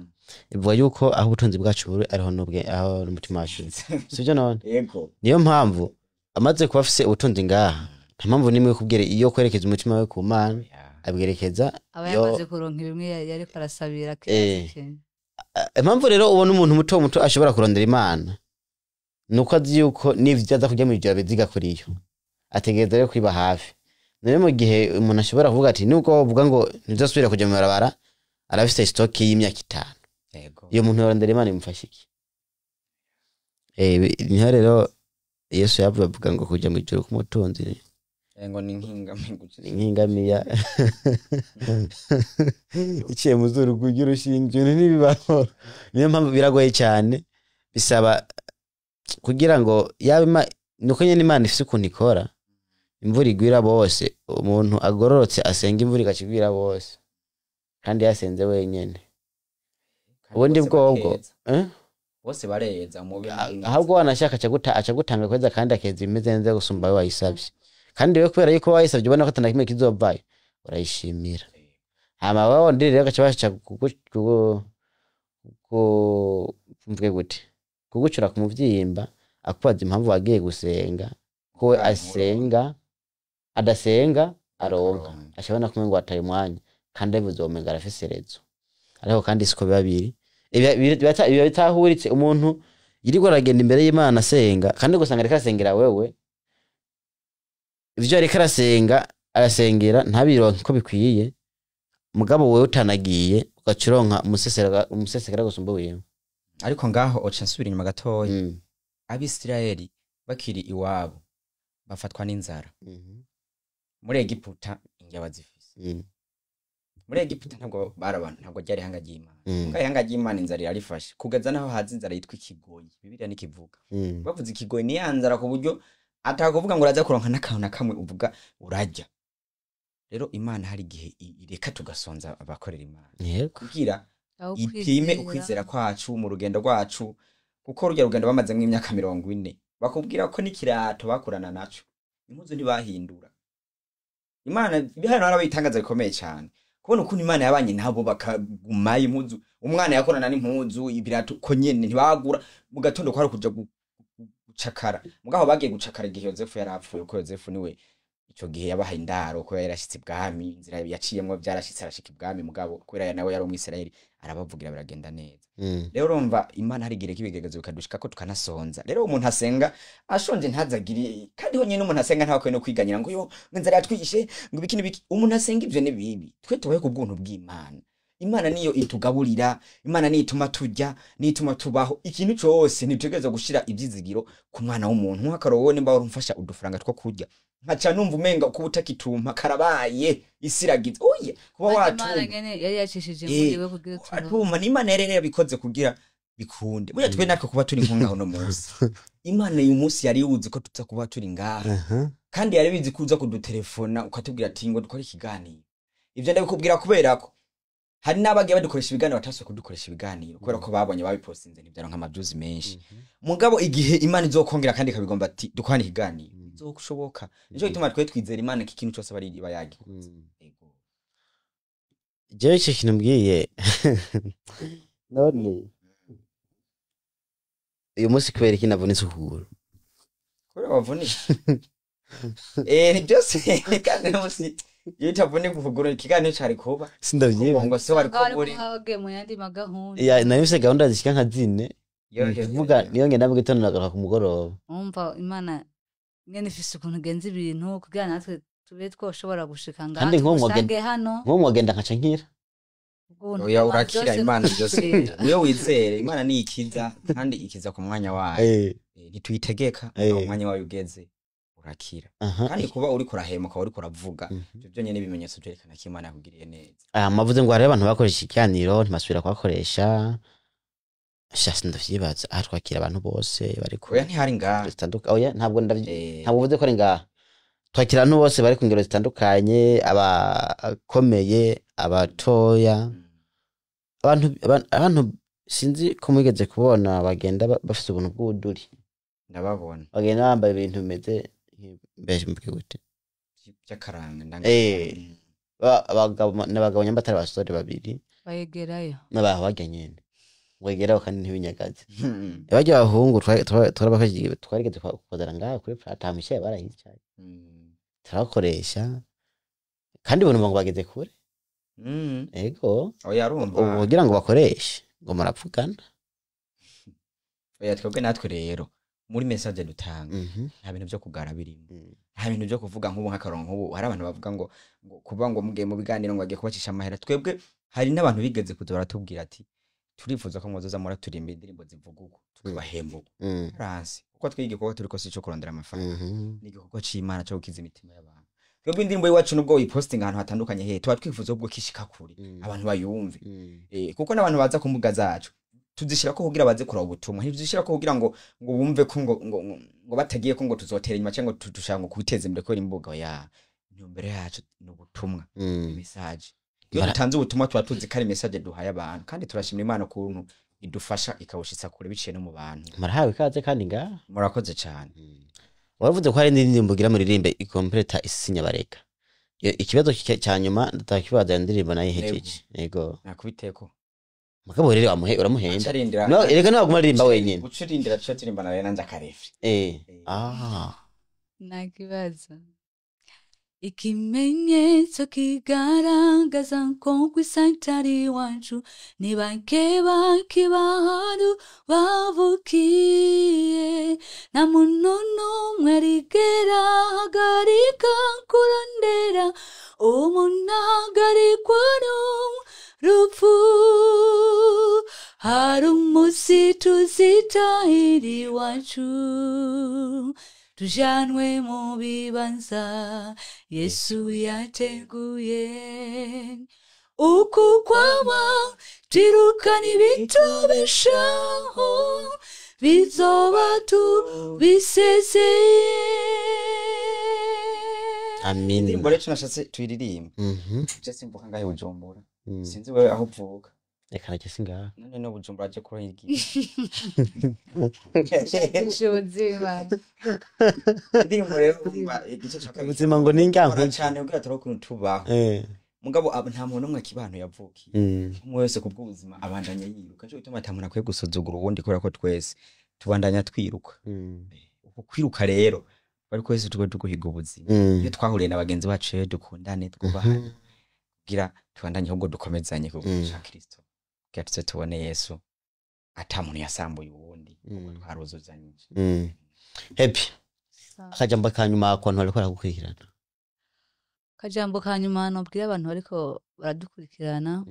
Speaker 1: ivuga yuko aho ubutunzi bwacu buri ariho n'ubwe aho n'umutima wacu uri, sibyo none?
Speaker 2: Yego.
Speaker 1: Niyo mpamvu amaze kuba afise ubutunzi ngaha, nta mpamvu n'imwe yo kubwira iyo kwerekeza umutima we ku Mana, abwerekeza
Speaker 3: Aba yamaze kuronka bimwe yariko arasabira kenshi.
Speaker 1: Impamvu rero ubona umuntu muto muto ashobora kurondera Imana nuko azi yuko n'ivyo aza kurya mw'ijoro abiziga kuri yo, ategereza rero kwiba hafi. None mu gihe umuntu ashobora kuvuga ati nubwo wovuga ngo ntizosubira kuja mw'ibarabara, arafise stock y'imyaka 5. Iyo muntu yorondera Imana imufasha iki? Niho rero Yesu yavuye avuga ngo kuja mw'ijoro k'umutunzi
Speaker 2: Ngo ni nk'ingamiya.
Speaker 1: Ni nk'ingamiya iciye mu zuru ry'urushinge, ibintu ntibibaho. Niyo mpamvu biragoye cyane, bisaba kugira ngo yaba nuko nyene Imana ifise ukuntu ikora, imvura igwira bose, umuntu agororotse asenga imvura igaca igwira bose, kandi yasenze wenyene. Ubundi bwobwo, eh?
Speaker 2: Bose bareza mubi.
Speaker 1: Ahubwo wanashaka aca gutanga kweza, kandi akeza imeze neza gusumba we wayisabye. Kandi wewe kubera yuko wayisabye ubona ko atana kimwe kizovayo, urayishimira. Hama wewe ndiri rero gaca basha mvuge gute, kugucura ku muvyimba, akubaza impamvu wagiye gusenga, ko we asenga adasenga aronka, ashobora kumenya ngo ataye umwanya, kandi abivuze womenga arafise rezo. Ariko kandi siko biba biri. Biba bitahuritse. Umuntu yirirwa aragenda imbere y'Imana asenga, kandi ugasanga ariko arasengera wewe, ivyo ariko arasenga arasengera ntabironke uko bikwiye, mugabo wewe utanagiye ugaca uronka umusesekara gusumba wiwe.
Speaker 2: Ariko ngaho oca nsubira inyuma gatoya. Abisirayeli bakiri iwabo bafatwa n'inzara. Muri Egiputa indya bazifise. Muri Egiputa ntabwo bari abantu, ntabwo ryari ihanga ry'Imana. Muga ihanga ry'Imana inzara irarifashe kugeza naho haza inzara yitwa ikigoyi. Bibiliya nikivuga. Bavuze ikigoyi ni ya nzara ku buryo atakuvuga ngo uraza kuronka n'akantu na kamwe uvuga urarya. Rero Imana hari igihe ireka tugasonza abakorera Imana. Kugira
Speaker 3: Aho
Speaker 2: ipime
Speaker 3: kwizera.
Speaker 2: ukwizera kwacu mu rugendo rwacu, kuko rurya rugendo bamazemwo imyaka 40, bakubwira ko n'ikirato bakurana naco, impuzu ntibahindura. Imana bihano harabaye itangaza bikomeye cyane kubona ukuntu Imana yabanye nabo bakagumayo impuzu, umwana yakorana n'impuzu, ibirato ko nyene ntibagura. Mu gatondo kwari kuja gucakara, mugaho bagiye gucakara igihe Yozefu yari apfuye, kuko Yozefu niwe ico gihe yabahaye indaro, ko yarashitse ibwami, inzira yaciyemwo byarashitse arashika ibwami, mugabo kubera nawe yari umwisirayeli arabavugira biragenda neza. Rero urumva Imana hari igihe k'ibigegezo bikadushika ko tukanasonza. Rero umuntu asenga ashonje ntazagire, kandi ho nyene umuntu asenga ntakwiye no kwiganyira ngo yo ngo inzara yatwigishe ngo ibiki n'ibiki. Umuntu asenga ivyo ni bibi. Twe tubaye ku bw'ubuntu bw'Imana. Imana niyo itugaburira, Imana niyo ituma turya, niyo ituma tubaho. Ikintu cose ntitutegerezwa gushira ivyizigiro ku mwana w'umuntu. Nk'akarorero wowe nimba wari umfasha udufaranga two kurya, nkaca numva umenga kuba utakitumpa karabaye isiragize, oya kuba
Speaker 3: Kandi Imana
Speaker 2: watumpa
Speaker 3: nyene yari yacishije muri we kugira utuntu.
Speaker 2: Atuma n'Imana yari yarabikoze kugira bikunde. Burya twe natwe kuba turi nko ngaho no munsi, Imana uyu munsi yari yuzi ko tuza kuba turi ngaha, kandi yari bizi ko uza kudutelefona ukatubwira ati ngo dukore ikiganiro. Ivyo ndabikubwira kubera ko hari n'abagiye badukoresha ibiganiro batasuye kudukoresha ibiganiro kubera ko babonye babipostinze ntibyaronka amavyuzi menshi. Mugabo igihe Imana izokongera kandi ikabigomba ati dukorane ikiganiro, bizoshoboka. Nico gituma twe twizera Imana ko ikintu cose bari iba yagikoze. Yego.
Speaker 1: Jewe ico kintu mbwiye none uyu munsi kubera iki navunitse ukuguru?
Speaker 2: Kubera wavunika, ni byose, kandi n'umunsi iyo utavunika ukuguru ikiganiro cari kuba
Speaker 1: Sindavyibuka.
Speaker 2: ngo se wari
Speaker 3: Ngaho ariko
Speaker 2: kuburi.
Speaker 3: wagiye mu yandi magahunda.
Speaker 1: Ya, nari mfise gahunda zishika nka 4. Kuvuga niyo ngenda mu gitondo nagaruka ku mugoroba.
Speaker 3: Umva Imana nyene ifise ukuntu igenza ibintu kugira natwe tube twoshobora gushika ngaha,
Speaker 1: Kandi nk'uwo
Speaker 3: tugusange hano.
Speaker 1: Nk'uwo mwogenda nkaca nkira.
Speaker 3: Ubuntu
Speaker 2: Oya,
Speaker 3: bw'Imana
Speaker 2: urakira.
Speaker 3: byose.
Speaker 2: Imana byose, iyo wizere Imana ni ikiza kandi ikiza ku mwanya wayo. Ntituyitegeka. Aho umwanya wayo ugeze urakira. Kandi kuba uriko urahema, ukaba uriko uravuga, ivyo byonyene ibimenyetso vyerekana ko Imana yakugiriye neza.
Speaker 1: Ah, mavuze ngo hariho abantu bakoresha ikiganiro ntibasubira kubakoresha. Sha, sindavyibaza. Aha twakira abantu bose bari ku
Speaker 2: Oya, ntihari ngaha.
Speaker 1: Zitandukanye. Oya, ntabwo ntabwo uvuze ko ari ngaha. Twakira abantu bose bari ku ngero zitandukanye, abakomeye, abatoya, abantu sinzi ko mwigeze kubona bagenda bafise ubuntu bw'ubuduri.
Speaker 2: Ndababona.
Speaker 1: Bagenda bambaye ibintu bimeze mbese mvuge gute?
Speaker 2: By'akaranga.
Speaker 1: Abagabo n'abagabo nyamba atari abasore babiri.
Speaker 3: Bayegerayo.
Speaker 1: N'abaho barya nyene wegeraho kandi ntibinyagaze. Barya abahungu twarigeze kuzana ngaha kuri plata mishaye barahicaye, turabakoresha kandi ubuntu ngo bageze kure. Ego.
Speaker 2: Oya, arumva.
Speaker 1: Ubu kugira ngo bakoreshe ngo muravugana.
Speaker 2: Oya, twebwe natwe rero muri message dutanga nta bintu byo kugara birimo. Nta bintu byo kuvuga nk'ubu nk'akarongo, nk'ubu hari abantu bavuga ngo kuba ngo mugiye mu biganiro ngo bagiye kubacisha amahera. Twebwe hari n'abantu bigeze kuza baratubwira ati turifuza ko mwozoza muraturimba indirimbo zivuga uko tukabahemba uko. Ranse kuko twiga igikorwa turiko si ico kurondera amafaranga. Ni igikorwa c'Imana co gukiza imitima y'abantu. Twebwe indirimbo y'iwacu nubwo uyipostinga ahantu hatandukanye he, tuba twifuza ubwo kishika kure, abantu bayumve. Kuko n'abantu baza ku mbuga zacu tuzishirako kugira baze kuraba ubutumwa, ntituzishirako kugira ngo bumve ko ngo batagiye ko ngo tuzotera inyuma cyangwa ngo dushaka ngo kwiteza imbere kubera imbuga. Ya intumbero yacu ni ubutumwa, message. Iyo dutanze ubutumwa tuba tuzi ko ari message duhaye abantu, kandi turashimira Imana ukuntu idufasha ikawushitsa kure biciye no mu bantu.
Speaker 1: Murahawe ikaze kandi ngaha.
Speaker 2: Murakoze cyane.
Speaker 1: Waravuze ko hari n'indi ndirimbo ugira muririmbe ikompleta isinyabareka. Ikibazo cya nyuma ndatakibaza, iyo ndirimbo nayo ihejeje, yego.
Speaker 2: Nakubiteko.
Speaker 1: Mugabo rero wamuhe uramuhenda.
Speaker 2: Acarindira.
Speaker 1: No, erega ntabwo aririmba wenyine.
Speaker 2: Ucurindira tuca turirimbana rero nanje akarefre.
Speaker 1: Ah.
Speaker 3: Nta kibazo. Ikimenyetso kigaragaza ko ku isi atari iwacu ni bake bakibahari bavukiye, nta muntu n'umwe arigera ahagarika kurondera. Umuntu ahagarikwa n'urupfu. Hari umunsi tuzitahira iwacu, tujanwe mu bibanza Yesu yateguye. Uku kwama twirukana ibitubeshaho, bizoba tubisezeye.
Speaker 1: Amina.
Speaker 2: Indirimbo rero nashatse tuyiririmbe. Je simvuka ngahe Bujumbura. Sinzi wewe aho uvuka.
Speaker 1: Reka nacyo singaha.
Speaker 2: None no Bujumbura aje kuhigira.
Speaker 3: Ubuzima.
Speaker 2: Indirimbo rero urumva igice ca kabiri.
Speaker 1: Ubuzima ngo ni
Speaker 2: Kora
Speaker 1: ingankuge.
Speaker 2: cyane kugira turabe ukuntu tubaho. Mugabo nta muntu n'umwe akiba ahantu yavukiye. Umwe wese kubw'ubuzima abandanya yiruka, nico gituma ata muntu akwiye gusuzugura uwundi, kubera ko twese tubandanya twiruka. Uku kwiruka rero bari twese tuba tuguhiga ubuzima. Iyo twahuriye na bagenzi bacu rero dukundane, twubahane, kugira tubandanye ahubwo dukomezanye ku ca Kristo, kugira tuze tubone Yesu ata muntu yasambuye uwundi, kuko twaruzuzanyije.
Speaker 1: Happy, akajambo ka nyuma ku bantu bariko baragukurikirana.
Speaker 3: Akajambo ka nyuma nobwira abantu bariko baradukurikirana,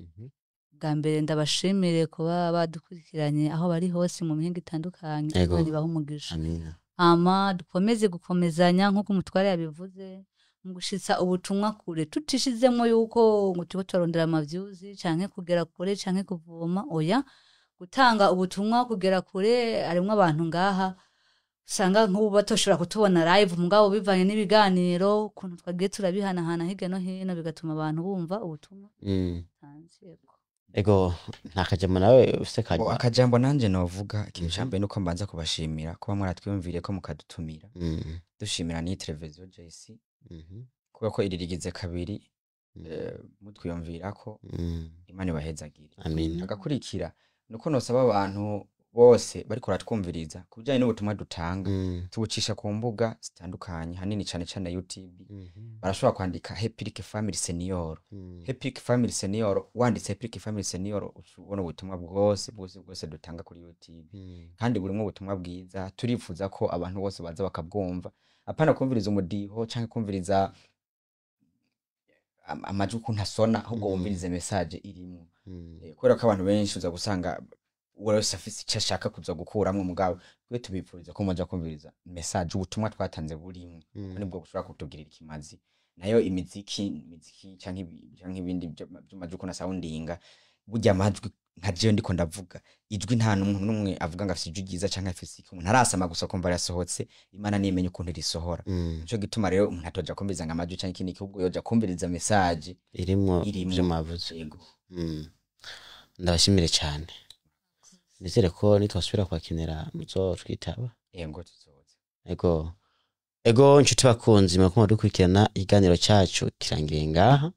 Speaker 3: bwa mbere ndabashimire kuba badukurikiranye aho bari hose mu mihingo itandukanye. Imana ibahe umugisha.
Speaker 1: Amina.
Speaker 3: Hama dukomeze gukomezanya nk'uko umutware yabivuze mu gushitsa ubutumwa kure, tutishizemo yuko ngo turiko turarondera amavyuzi canke kugera kure canke kuvoma. Oya, gutanga ubutumwa kugera kure, harimwo abantu ngaha usanga nk'ubu batoshobora kutubona live, mugabo bivanye n'ibiganiro ukuntu twagiye turabihanahana hirya no hino, bigatuma abantu bumva ubutumwa tanze. Yego.
Speaker 1: Ego, nta kajambo nawe ufise
Speaker 2: Bo,
Speaker 1: kanyuma?
Speaker 2: Akajambo nanje novuga, ikintu ca mbere nuko mbanza kubashimira kuba mwaratwiyumviriye ko mukadutumira. Dushimira n'iyi televiziyo JC kubera ko iri rigize kabiri mutwiyumvirako. Imana ibahezagire.
Speaker 1: Amina.
Speaker 2: Agakurikira nuko nosaba abantu bose bariko baratwumviriza ku bijanye n'ubutumwa dutanga, tubucisha ku mbuga zitandukanye, hanini cane cane YouTube. Barashobora kwandika Happy Family Senior. Happy Family Senior, wanditse Happy Family Senior uca ubona ubutumwa bwose bwose bwose dutanga kuri YouTube. Kandi burimwo ubutumwa bwiza, turifuza ko abantu bose baza bakabwumva, apana kumviriza umudiho canke kumviriza amajwi ukuntu asona, ahubwo wumvirize message irimwo. Kubera ko abantu benshi uza gusanga wese afise icyo ashaka kuza gukuramwo, mugabo twe tubipfuriza ko muja kumviriza message, ubutumwa twatanze burimwo, kuko nibwo bushobora kutugirira ikimazi. Nayo imiziki canke ibindi vy'amajwi ukuntu asoundinga, burya amajwi Nka jewe ndiko ndavuga ijwi, nta n'umuntu n'umwe avuga ngo afise ijwi ryiza canke afise iki. Umuntu arasama gusa kumva rirasohotse, Imana nimenye ukuntu risohora. Nico gituma rero umuntu atoja kumviriza ngo amajwi canke ikindi, ahubwo yoja kumviriza message
Speaker 1: irimwo
Speaker 2: irimwo.
Speaker 1: Ivyo mwavuze.
Speaker 2: Yego.
Speaker 1: Ndabashimire cyane, nizere ko nitwasubira kubakenera muzotwitaba.
Speaker 2: Yego, tuzoza.
Speaker 1: Ego, nshuti bakunzi mwakumva dukurikirana, ikiganiro cyacu kirangiriye ngaha.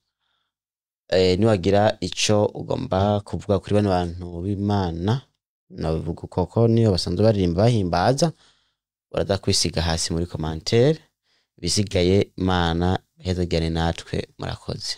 Speaker 1: Niwagira ico ugomba kuvuga kuri bano bantu b'Imana, nabivuga koko niyo basanzwe baririmba bahimbaza, uraza kwisiga hasi muri commentaire. Bisigaye, Imana hezagirane natwe. Murakoze.